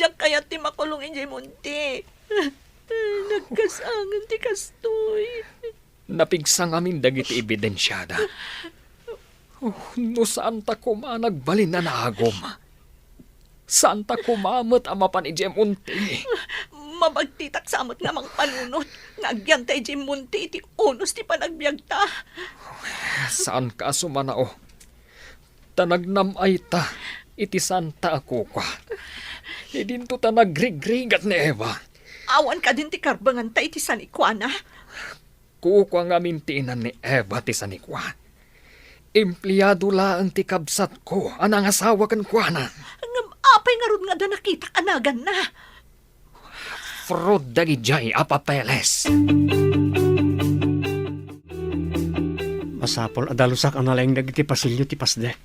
Diak kayat ti makulong idiay Monte. Nagkasangen ti kastoy. Napigsa ngamin dagiti ebidensiada. Oh, no saanta koma a nagbalin a naagum. Saanta koma met a mapan idiay Monte. Pabagtitak sa met nga mangpanunot nga agyanta idiay monte iti unos ti panagbiagta. Saanka a sumanao. Ta nagnam-ayta iti santa a kukua. Idinto ta nagrigrigat ni Eva. Awan kadin ti karbenganta iti sanikuana? Kukua ngamin ti inan ni Eva ti sanikua. Empleado laeng ti kabsatko a nangasawa kenkuana. Ngem apay ngarud nga adda nakitak a naganna? Fraud dagidiay a papeles. Masapul a dalusak a nalaing dagiti pasilyo ti pasdek.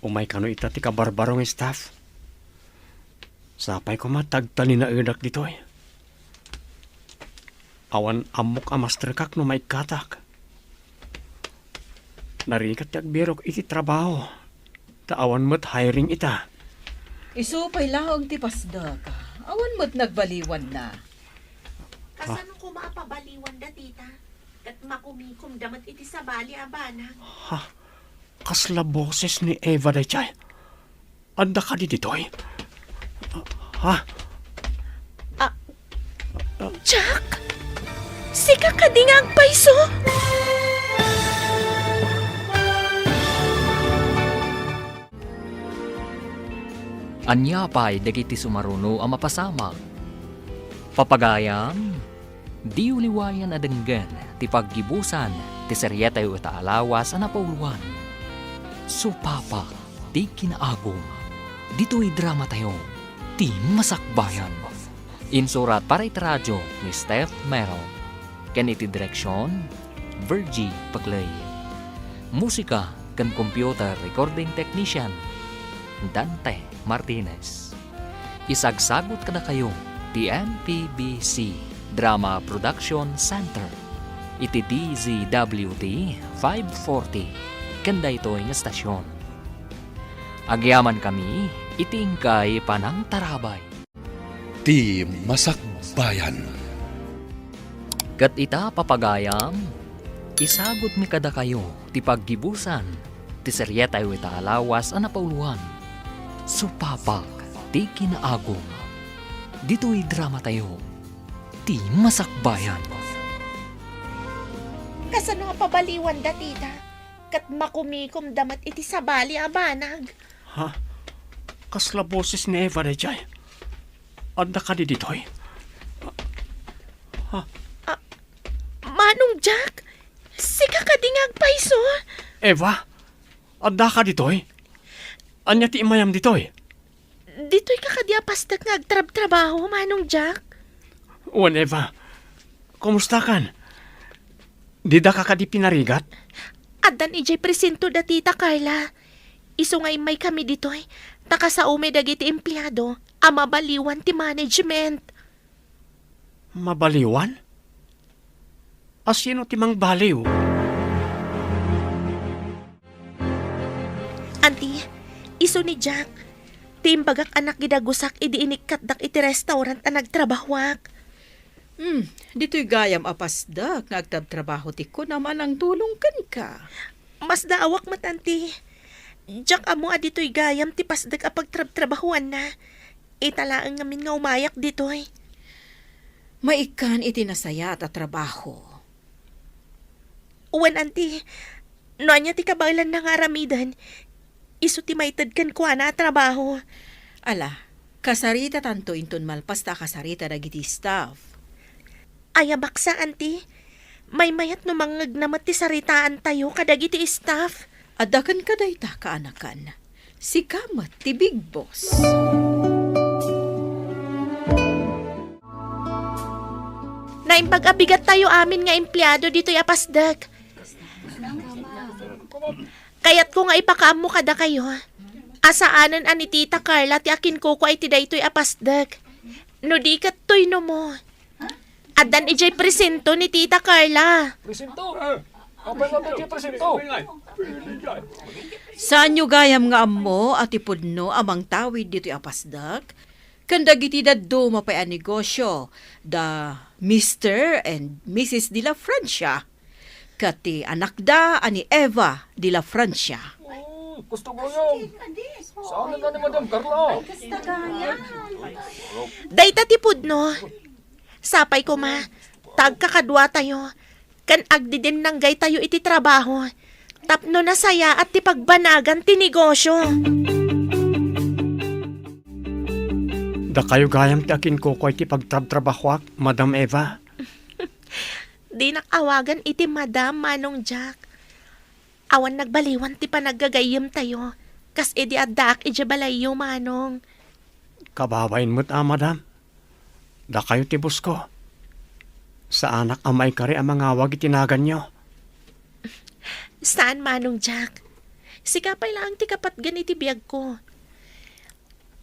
Umay kano ita ti kabarbaro nga staff. Sapay koma ta agtalinaedak ditoy. Awan ammok a masterkak no maikkatak. Narigat ti agbirok iti trabaho, ta awan met hiring ita. Isu pay laeng ti pasdek. Awan met nagbaliwanna. Kasano koma a pabaliwanda, tita? Ket makumikomda met iti sabali a banag. Ha? Kasla boses ni Eva daydiay? Adda kadi ditoy? Ha? Ah, Jack? Sika kadi nga agpayso? Ania pay dagiti sumaruno a mapasamak? Papagayam, diyo liwayan a denggen ti paggibusan ti serietayo ita a lawas a napauloan. Supapak ti kinaagum. Ditoy dramatayo, ti Masakbayan. Insurat para iti radio ni Steph Mero. Ken iti direksion, Virgie Paclay. Musika ken computer recording technician, Dante Martinez. Isagsagut kadakayo ti M P B C Drama Production Center iti D Z W T five forty ken daytoy nga stasyon. Agyamankami iti inkay panangtarabay. Ti Masakbayan. Ket ita, papagayam, isagutmi kadakayo ti paggibusan ti serietayo ita a lawas a napauloan, Supapak ti Kinaagum. Ditoy dramatayo, Ti Masakbayan. Kasano a pabaliwanda, tita? Ket makumikomda met iti sabali a banag. Ha? Kasla boses ni Eva daydiay? Adda kadi ditoy? Ha? Ah, Manong Jack, sika kadi nga agpayso? Eva, adda ka ditoy? Ania ti immayam ditoy? Ditoy ka kadi a pasdek nga agtrabtrabaho, Manong Jack? Wen, Eva. Kumusta kan? Dida ka kadi pinarigat? Addan idiay presento da Tita Carla. Isu nga immay kami ditoy, ta kasaomi dagiti empleado a mabaliwan ti management. Mabaliwan? A sino ti mangbaliw? Anti, isu ni Jack. Ti imbagak a nakidagusak idi inikkatdak iti restaurant a nagtrabahoak. Hmm, ditoy gayam a pasdek nga agtrabtrabaho ti kunam a nangtulong kenka. Masdaawak met, anti. Diak ammo a ditoy gayam ti pasdek a pagtrabtrabahoanna. Ita laeng ngamin nga umayak ditoy. Maikkan iti nasayaat a trabaho. Wen, anti, no ania ti kabaelanna nga aramiden, isu ti maited kenkuana a trabaho. Ala, kasaritatanto inton malpas ta kasarita dagiti staff. Aya baksa, anti. Maymayat no mangngegna met ti saritaantayo kadagiti staff. Adda kenka dayta, kaanakan. Sika met ti big boss. Naimbag a bigattayo amin nga empleado ditoy a pasdek. Kayatko nga ipakaammo kadakayo a saanen a ni Tita Carla ti akinkukua iti daytoy a pasdek. No di ket, tuynomo. Addan idiay presento ni Tita Carla. Presento? Apay nga adda idiay presento? Saanyo gayam nga ammo a ti pudno a mangtawid ditoy a pasdek ken dagiti dadduma pay a negosio da Mister and Missus de la Francia ket ti anakda a ni Eva de la Francia. Gusto ko yun. Saan na ni Madam Carla? Dayta ti pudno. Sapay koma, ta agkakaduatayo, ken agdidinnanggaytayo iti trabaho, tapno nasayaat ti pagbanagan ti negosyo. Dakayo gayam ti akinkukua iti pagtrabtrabahoak, Madam Eva. Dinak awagan iti Madam, Manong Jack. Awan nagbaliwan ti panaggagayyemtayo, kas idi addaak idiay balayyo, Manong. Kababain met a, Madam. Dakayo ti bosko. Saanak a maikari a mangawag iti naganyo. Saan, Manong Jack. Sika pay laeng ti kapatgan iti biagko.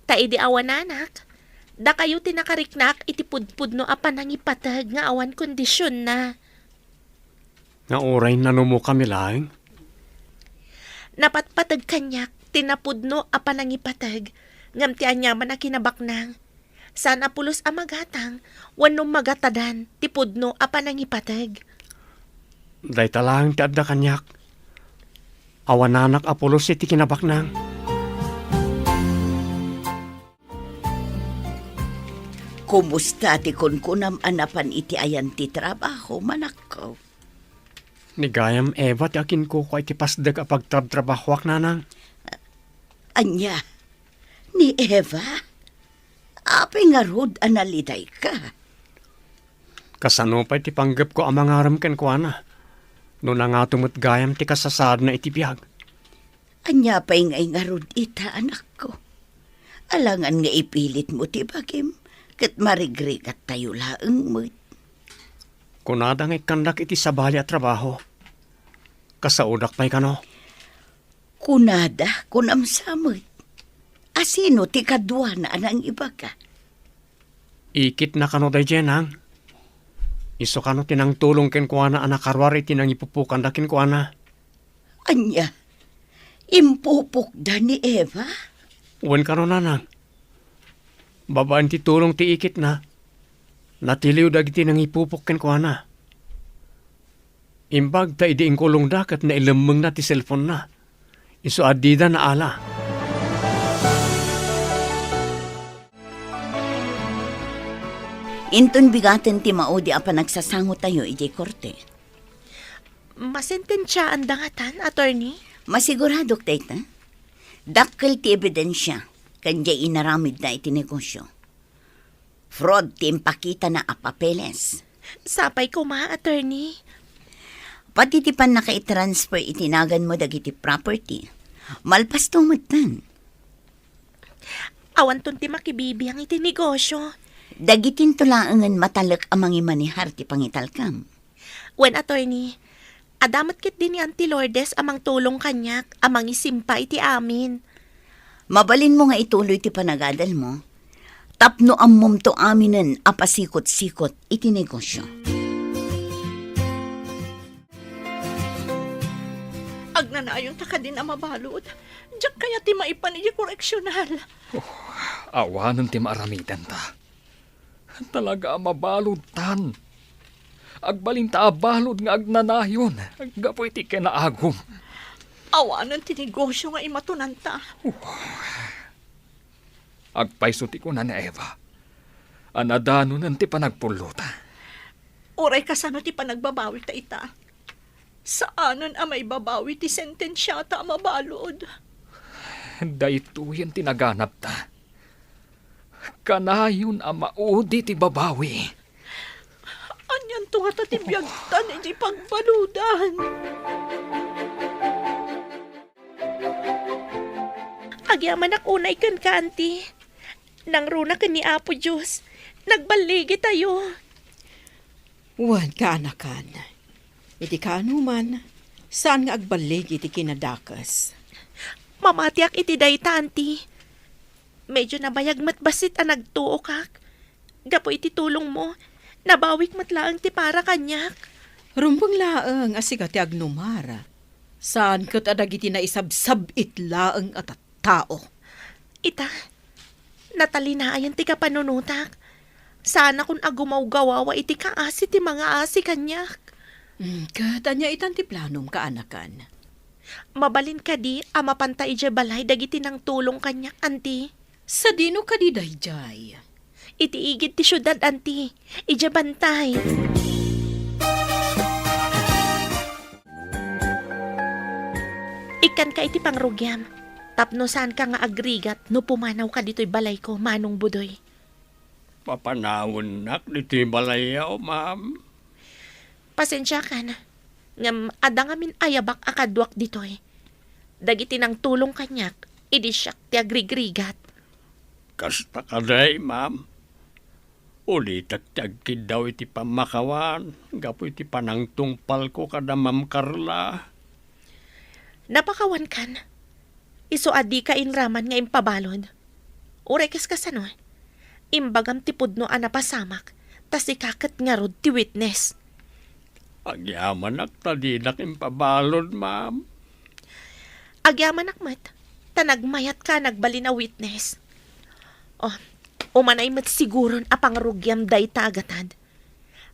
Ta idi awananak, dakayo ti nakariknaak iti pudpudno a panangipateg nga awan kondisionna. Nga uray nanumokami laeng? Napatpateg kaniak ti napudno a panangipateg, ngem ti aniaman a kinabaknang, saan a pulos a magatang wenno magatadan ti pudno a panangipateg. Dayta laeng ti adda kaniak. Awananak a pulos iti kinabaknang. Kumusta ti kunkunam a napan iti ayan ti trabaho, manakko? Ni gayam Eva ti akinkukua iti pasdek a pagtrabtrabahoak, nanang. Ania? Ni Eva? Apay ngarud a nalidayka? Kasano pay ti panggepko a mangarem kenkuana? No nangato met gayam ti kasasaadna iti biag. Ania pay ngay ngarud ita, anakko? Alangan nga ipilitmo ti bagim, ket marigrigattayo laeng met. Kunada nga ikkandak iti sabali a trabaho. Kasaodak pay kano? Kunada, kunam sa met. Asino ti kaduana a nangibaga? Ikitna kano daydiay, nang? Isu kano ti nangtulong kenkuana a nakaruar iti nangipupokanda kenkuana? Ania? Impupokda ni Eva? Wen kano, nanang. Babaen ti tulong ti ikitna, natiliw dagiti nangipupok kenkuana. Imbag ta idi inkulongda ket nailemmengna ti cellphone-na. Isu a dida naala. Inton bigaten ti maudi a panagsasangotayo idiay korte. Masentensiaanda ngatan, attorney? Masiguradok dayta. Dakkel ti ebidensia ken diay inaramidda iti negosio. Fraud ti impakitana a papeles. Sapay koma, attorney. Pati ti pannakaitransfer iti naganmo dagiti property, malpasto metten. Awanton ti makibibiang iti negosio. Dagitinto laengen matalek a mangimanehar ti pangitalkam. Wen, attorney, adda met ketdi ni Auntie Lourdes a mangtulong kaniak a mangisimpa iti amin. Mabalinmo nga ituloy ti panagadalmo tapno ammomto aminen a pasikot-sikot iti negosio. Agnanayonta kadin a mabalud. Diak kayat ti maipan idiay koreksional. Oh, awanen ti maaramidenta. Talaga a mabaludtan. Agbalinta a balud nga agnanayon gapu iti kinaagum. Awanen ti negosio nga imatonanta. Agpayso ti kuna ni Eva a nadanonen ti panagpullota. Uray kasano ti panagbabawita ita? Saanen a maibabawi ti sentensiata a mabalud. Daytoyen ti naganabta. Kanayon a maudi ti babawi. Anianto ngata ti biagtan iti pagbaludan? Agyamanak unay kenka, Auntie. Nangruna ken ni Apo Dios, nagballigitayo. Wen, kaanakan. Iti kaanoman, saan nga agballig iti kinadakes. Mamatiak iti dayta, Auntie. Medyo nabayag met bassit a nagtuokak. Gapu iti tulongmo, nabawik met laeng ti para kaniak. Rumbeng laeng a sika ti agnumar. Saan ket a dagiti naisabsab-it laeng a tattao. Ita, natalinayan ti kapanunotak. Saanakon a gumawgawawa iti kaasi ti mangaasi kaniak. Mm, ket ania itan ti planom, kaanakan? Mabalin kadi a mapanta idiay balay dagiti nangtulong kaniak, Anti? Sadino kadi daydiay? Iti igid ti siudad, Anti. Idiay bantay. Ikkanka iti pangrugiam, tapno saanka nga agrigat no pumanawka ditoy balayko, Manong Budoy. Papanawennak ditoy balayyo, ma'am. Pasensiakan, ngem adda ngamin ayabak a kaduak ditoy. Dagiti nangtulong kaniak, idi siak ti agrigrigat. Kasta kadi, ma'am. Ulitek ti agkiddaw iti pammakawan gapu iti panangtungpalko kada Ma'am Carla. Napakawankan. Isu a dika inraman nga impabalud. Uray kas kasano, imbagam ti pudno a napasamak, ta sika ket ngarud ti witness. Agyamanak ta dinak impabalud, ma'am. Agyamanak met, ta nagmayatka a nagbalin a witness. Oh, umanay met siguron a pangrugiam dayta a gatad.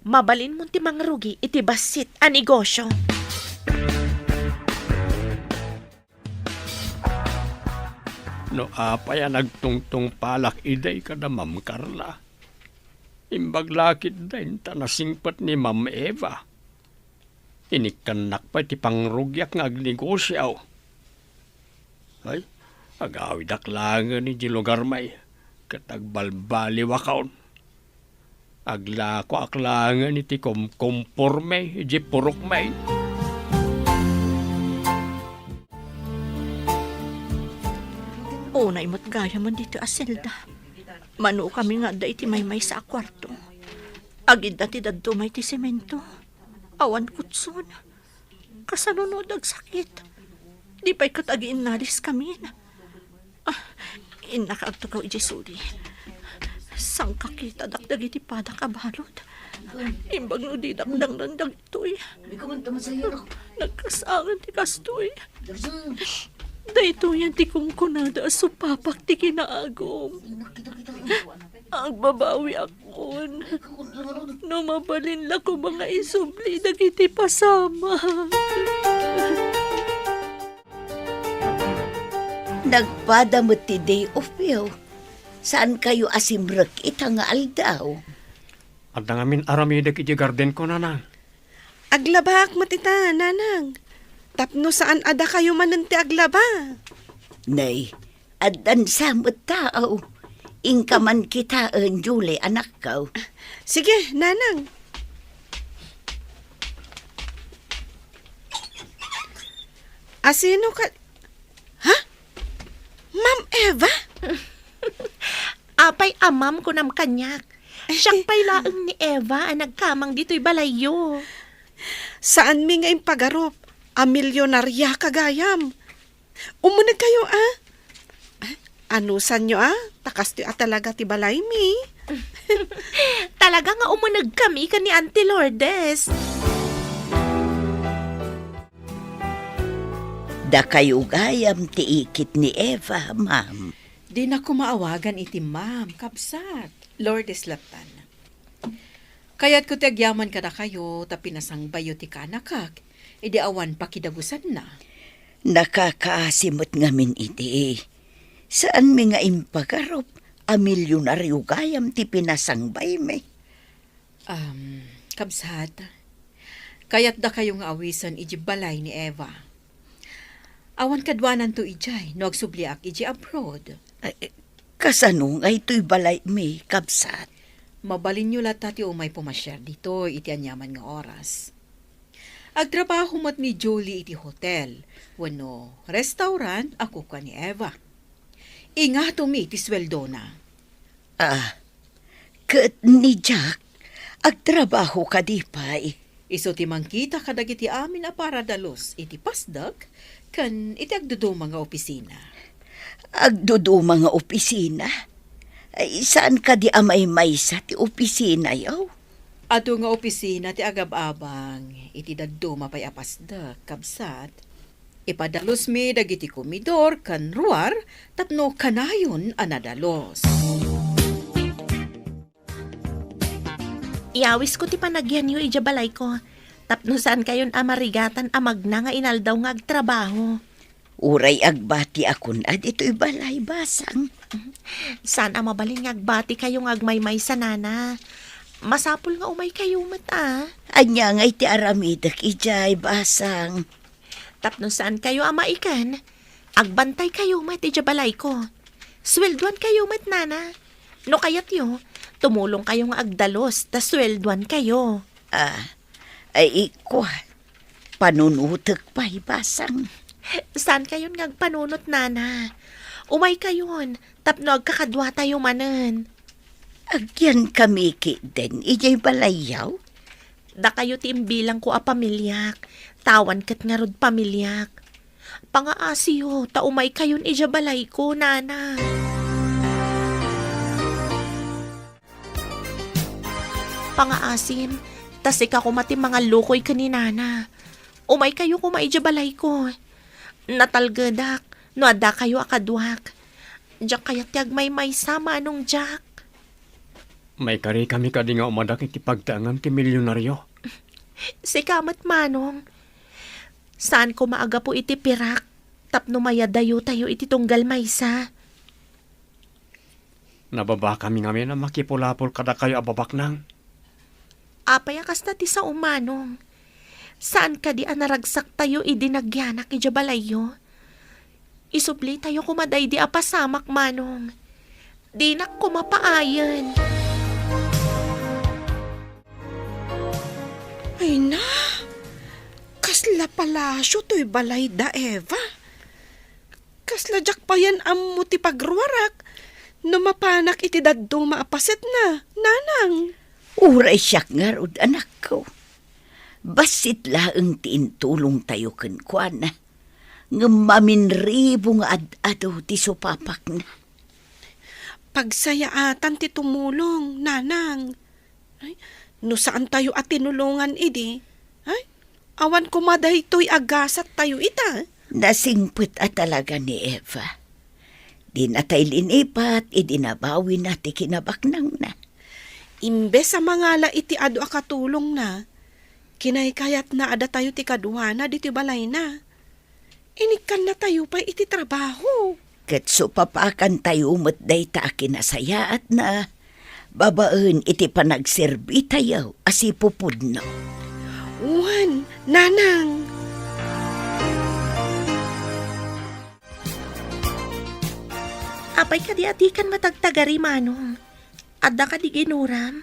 Mabalinmon ti mangrugi iti bassit a negosyo. No apay a nagtungtungpalak idi kada Ma'am Carla, imbag la ketdin ta nasingpet ni Ma'am Eva. Inikkannak pay ti pangrugiak nga agnegosio. Ay, agawidak laengen idiay lugarmi, ket agbalbaliwakon. Aglakoak laengen iti kumkumpormi idiay purokmi. Unay met gayamen ditoy a selda. Manokami nga adda iti maymaysa a kuarto. Agidda ti dadduma iti semento. Awan kutson. Kasano no dagsakit? Di pay ket agiinnaliskamin. Ah, innaka agtugaw idiay suli. Sangkakitadak dagiti padak a balud. Imbag no didak dangdan dagitoy. Nagkasangan ti kastoy. Daytoyen ti kunkunada a supapak ti kinaagum. Agbabawiakon. No mabalin la koma nga isubli dagiti pasamak. Nagpada met ti day off yo. Saankayo a simrek ita nga aldaw? Adda ngamin aramidek idiay gardenko, nanang. Aglabaak met ita, nanang. Tapno saan a dakayo manen ti aglaba. Nay, addan sa met tao. Inka man kitaen, Julie, anakko. Sige, nanang. Asino ka, ha? Ma'am Eva? Apay a ma'am kunam kaniak? Siak pay laeng ni Eva a nagkamang ditoy balayyo. Saanmi nga impagarup a milyonariaka gayam. Umunegkayo, a? Anusanyo, a? Ta kastoy a talaga ti balaymi. Talaga nga umunegkami ken ni Auntie Lourdes. Dakayo gayam ti ikit ni Eva, ma'am. Dinak koma awagan iti ma'am, kabsat. Lourdes lattan. Kayatko ti agyaman kadakayo ta pinasangbayyo ti kaanakak idi awan pakidagusanna. Nakakaasi met ngamin iti. Saanmi nga impagarup a milyonario gayam ti pinasangbaymi. Um, kabsat, kayatdakayo nga awisen idiay balay ni Eva. Awan kaduananto idiay no agsubliak idiay abroad. Ay, kasano nga itoy balaymi, kabsat? Mabalinyo latta ti umay pumasiar ditoy iti aniaman nga oras. Agtrabaho met ni Julie iti hotel wenno restaurant a kukua ni Eva. Ingatomi ti sueldona. Ah, ket ni Jack, agtrabaho kadi pay? Isu ti mangkita kadagiti amin a paradalus iti pasdek ken iti agduduma nga opisina. Agduduma nga opisina? Ay, saan kadi a maymaysa ti opisinayo? Adu nga opisina ti agab-abang iti dadduma pay a pasdek, kabsat. Ipadalusmi dagiti komidor ken ruar tapno kanayon a nadalus. Iyawisko ti panagyanyo idiay balayko. Tapno saankayon a marigatan a magna nga inaldaw nga agtrabaho. Uray agbatiakon a ditoy balay, Basang. Saan a mabalin nga agbatikayo nga agmaymaysa, Nana. Masapul nga umaykayo met, a. Ania ngay ti aramidek idiay, Basang? Tapno saankayo a maiken, agbantaykayo met idiay balayko. Sueldoankayo met, Nana. No kayatyo, tumulongkayo nga agdalus ta sueldoankayo. Ah, ay, ikua, panunutek pay, Basang. Saankayon nga agpanunot, Nana. Umaykayon, tapno agkakaduatayo manen. Agyankami ketdin idiay balayyo? Dakayo ti imbilangko a pamiliak, ta awan ket ngarud pamiliak. Pangaasiyo, ta umaykayon idiay balayko, Nana. Pangaasim, ta sika koma ti mangallukoy ken ni Nana. Umaykayo koma idiay balayko. Natalgedak no addakayo a kaduak. Diak kayat ti agmaymaysa, Manong Jack. Maikarikami kadi nga umadak iti pagtaengan ti milionario? Sika met, Manong. Saan koma a gapu iti pirak tapno mayadayotayo iti tunggal maysa. Nababakami ngamin a makipulapol kadakayo a babaknang. Apay a kasta ti sao, Manong? Saan kadi a naragsaktayo idi nagyanak idiay balayyo? Isublitayo koma daydi a pasamak, Manong. Dinak koma paayen. Ay na, kasla palasio toy balay da Eva. Kasla diak payen ammo ti pagruarak no mapanak iti dadduma a pasetna, Nanang. Uray siak ngarud, anakko. Bassit laeng ti intulongtayo kenkuana, ngem maminribo nga ad-adu ti supapakna. Pagsayaatan ti tumulong, Nanang. Ay, no saantayo a tinulongan idi, ay, awan koma daytoy a gasattayo ita. Nasingpet a talaga ni Eva. Dinatay linipat idi nabawina ti kinabaknangna. Imbes a mangala iti adu a katulongna, kinaykayatna a datayo ti kaduana ditoy balayna. Inikkannatayo pay iti trabaho. Ket supapakantayo met dayta a kinasayaatna babaen iti panagserbitayo a sipupudno. Wen, Nanang. Apay kadi a dikan matagtagari, Manong? Adda kadi ginuram?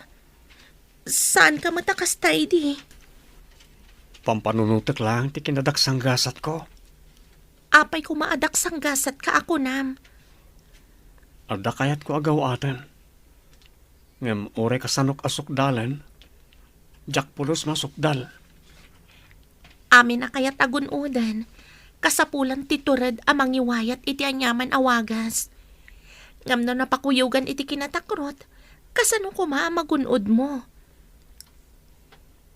Saanka met a kasta idi? Pampanunotek laeng ti kinadaksanggasatko. Apay koma a daksanggasatka a kunam? Adda kayatko a gaw-aten. Ngem uray kasanok a sukdalen, diak pulos masukdal. Amin a kayat a gun-oden, kasapulan ti tured a mangiwayat iti aniaman a wagas. Ngem no napakuyogan iti kinatakrot, kasano koma a magun-odmo?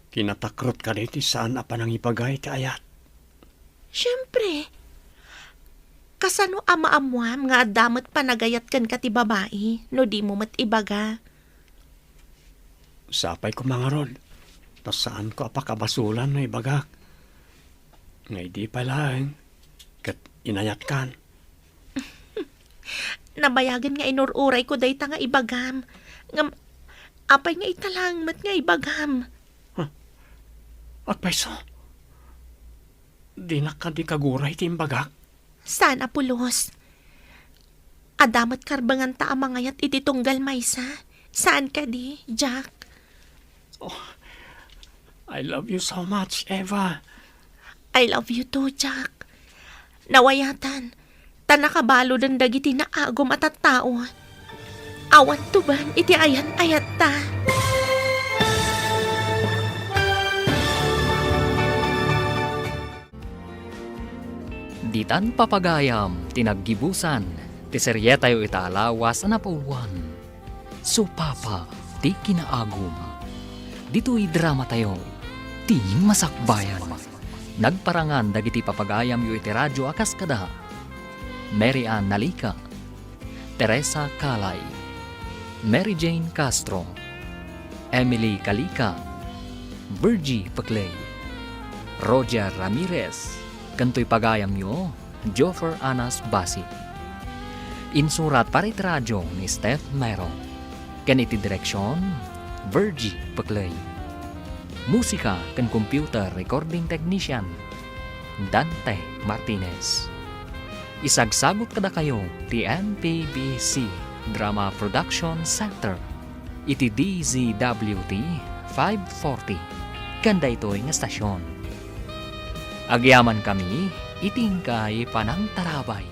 Kinatakrot kadi ti saan a panangibaga iti ayat? Siempre. Kasano a maammuam nga adda met panagayat kenka ti babai no dimo met ibaga? Sapay koma ngarud, ta saanko a pakabasolan no ibagak. Nga idi pay laeng, ket inayatkan. Nabayagen nga inur-urayko dayta nga ibagam. Ngem, apay nga ita laeng met nga ibagam? Huh? Agpayso? Dinak kadi kaguray ti imbagak? Saan a pulos. Adda met karbenganta a mangayat iti tunggal maysa. Saan kadi, Jack? Oh, I love you so much, Eva. I love you too, Jack. Nawayatan, ta nakabaluden dagiti naagum a tattao. Awan tuben iti ayan-ayatta. Ditan papagayam ti naggibusan ti serietayo ita a lawas a napauluan, Supapa ti Kinaagum. Ditoy dramatayo, Ti Masakbayan. Nagparangan dagiti papagayamyo iti radio a kas kada Mary Ann Nalica, Teresa Calay, Mary Jane Castro, Emily Calica, Virgie Peclay, Roger Ramirez, ken toy pagayamyo, Joffer Anas Basi. Insurat para iti radio ni Steph Mero, ken iti direksion, Virgie Peclay. Musika ken computer recording technician, Dante Martinez. Isagsagut kadakayo ti M P B C Drama Production Center iti D Z W T five forty ken daytoy nga stasyon. Agyamankami iti inkay panangtarabay.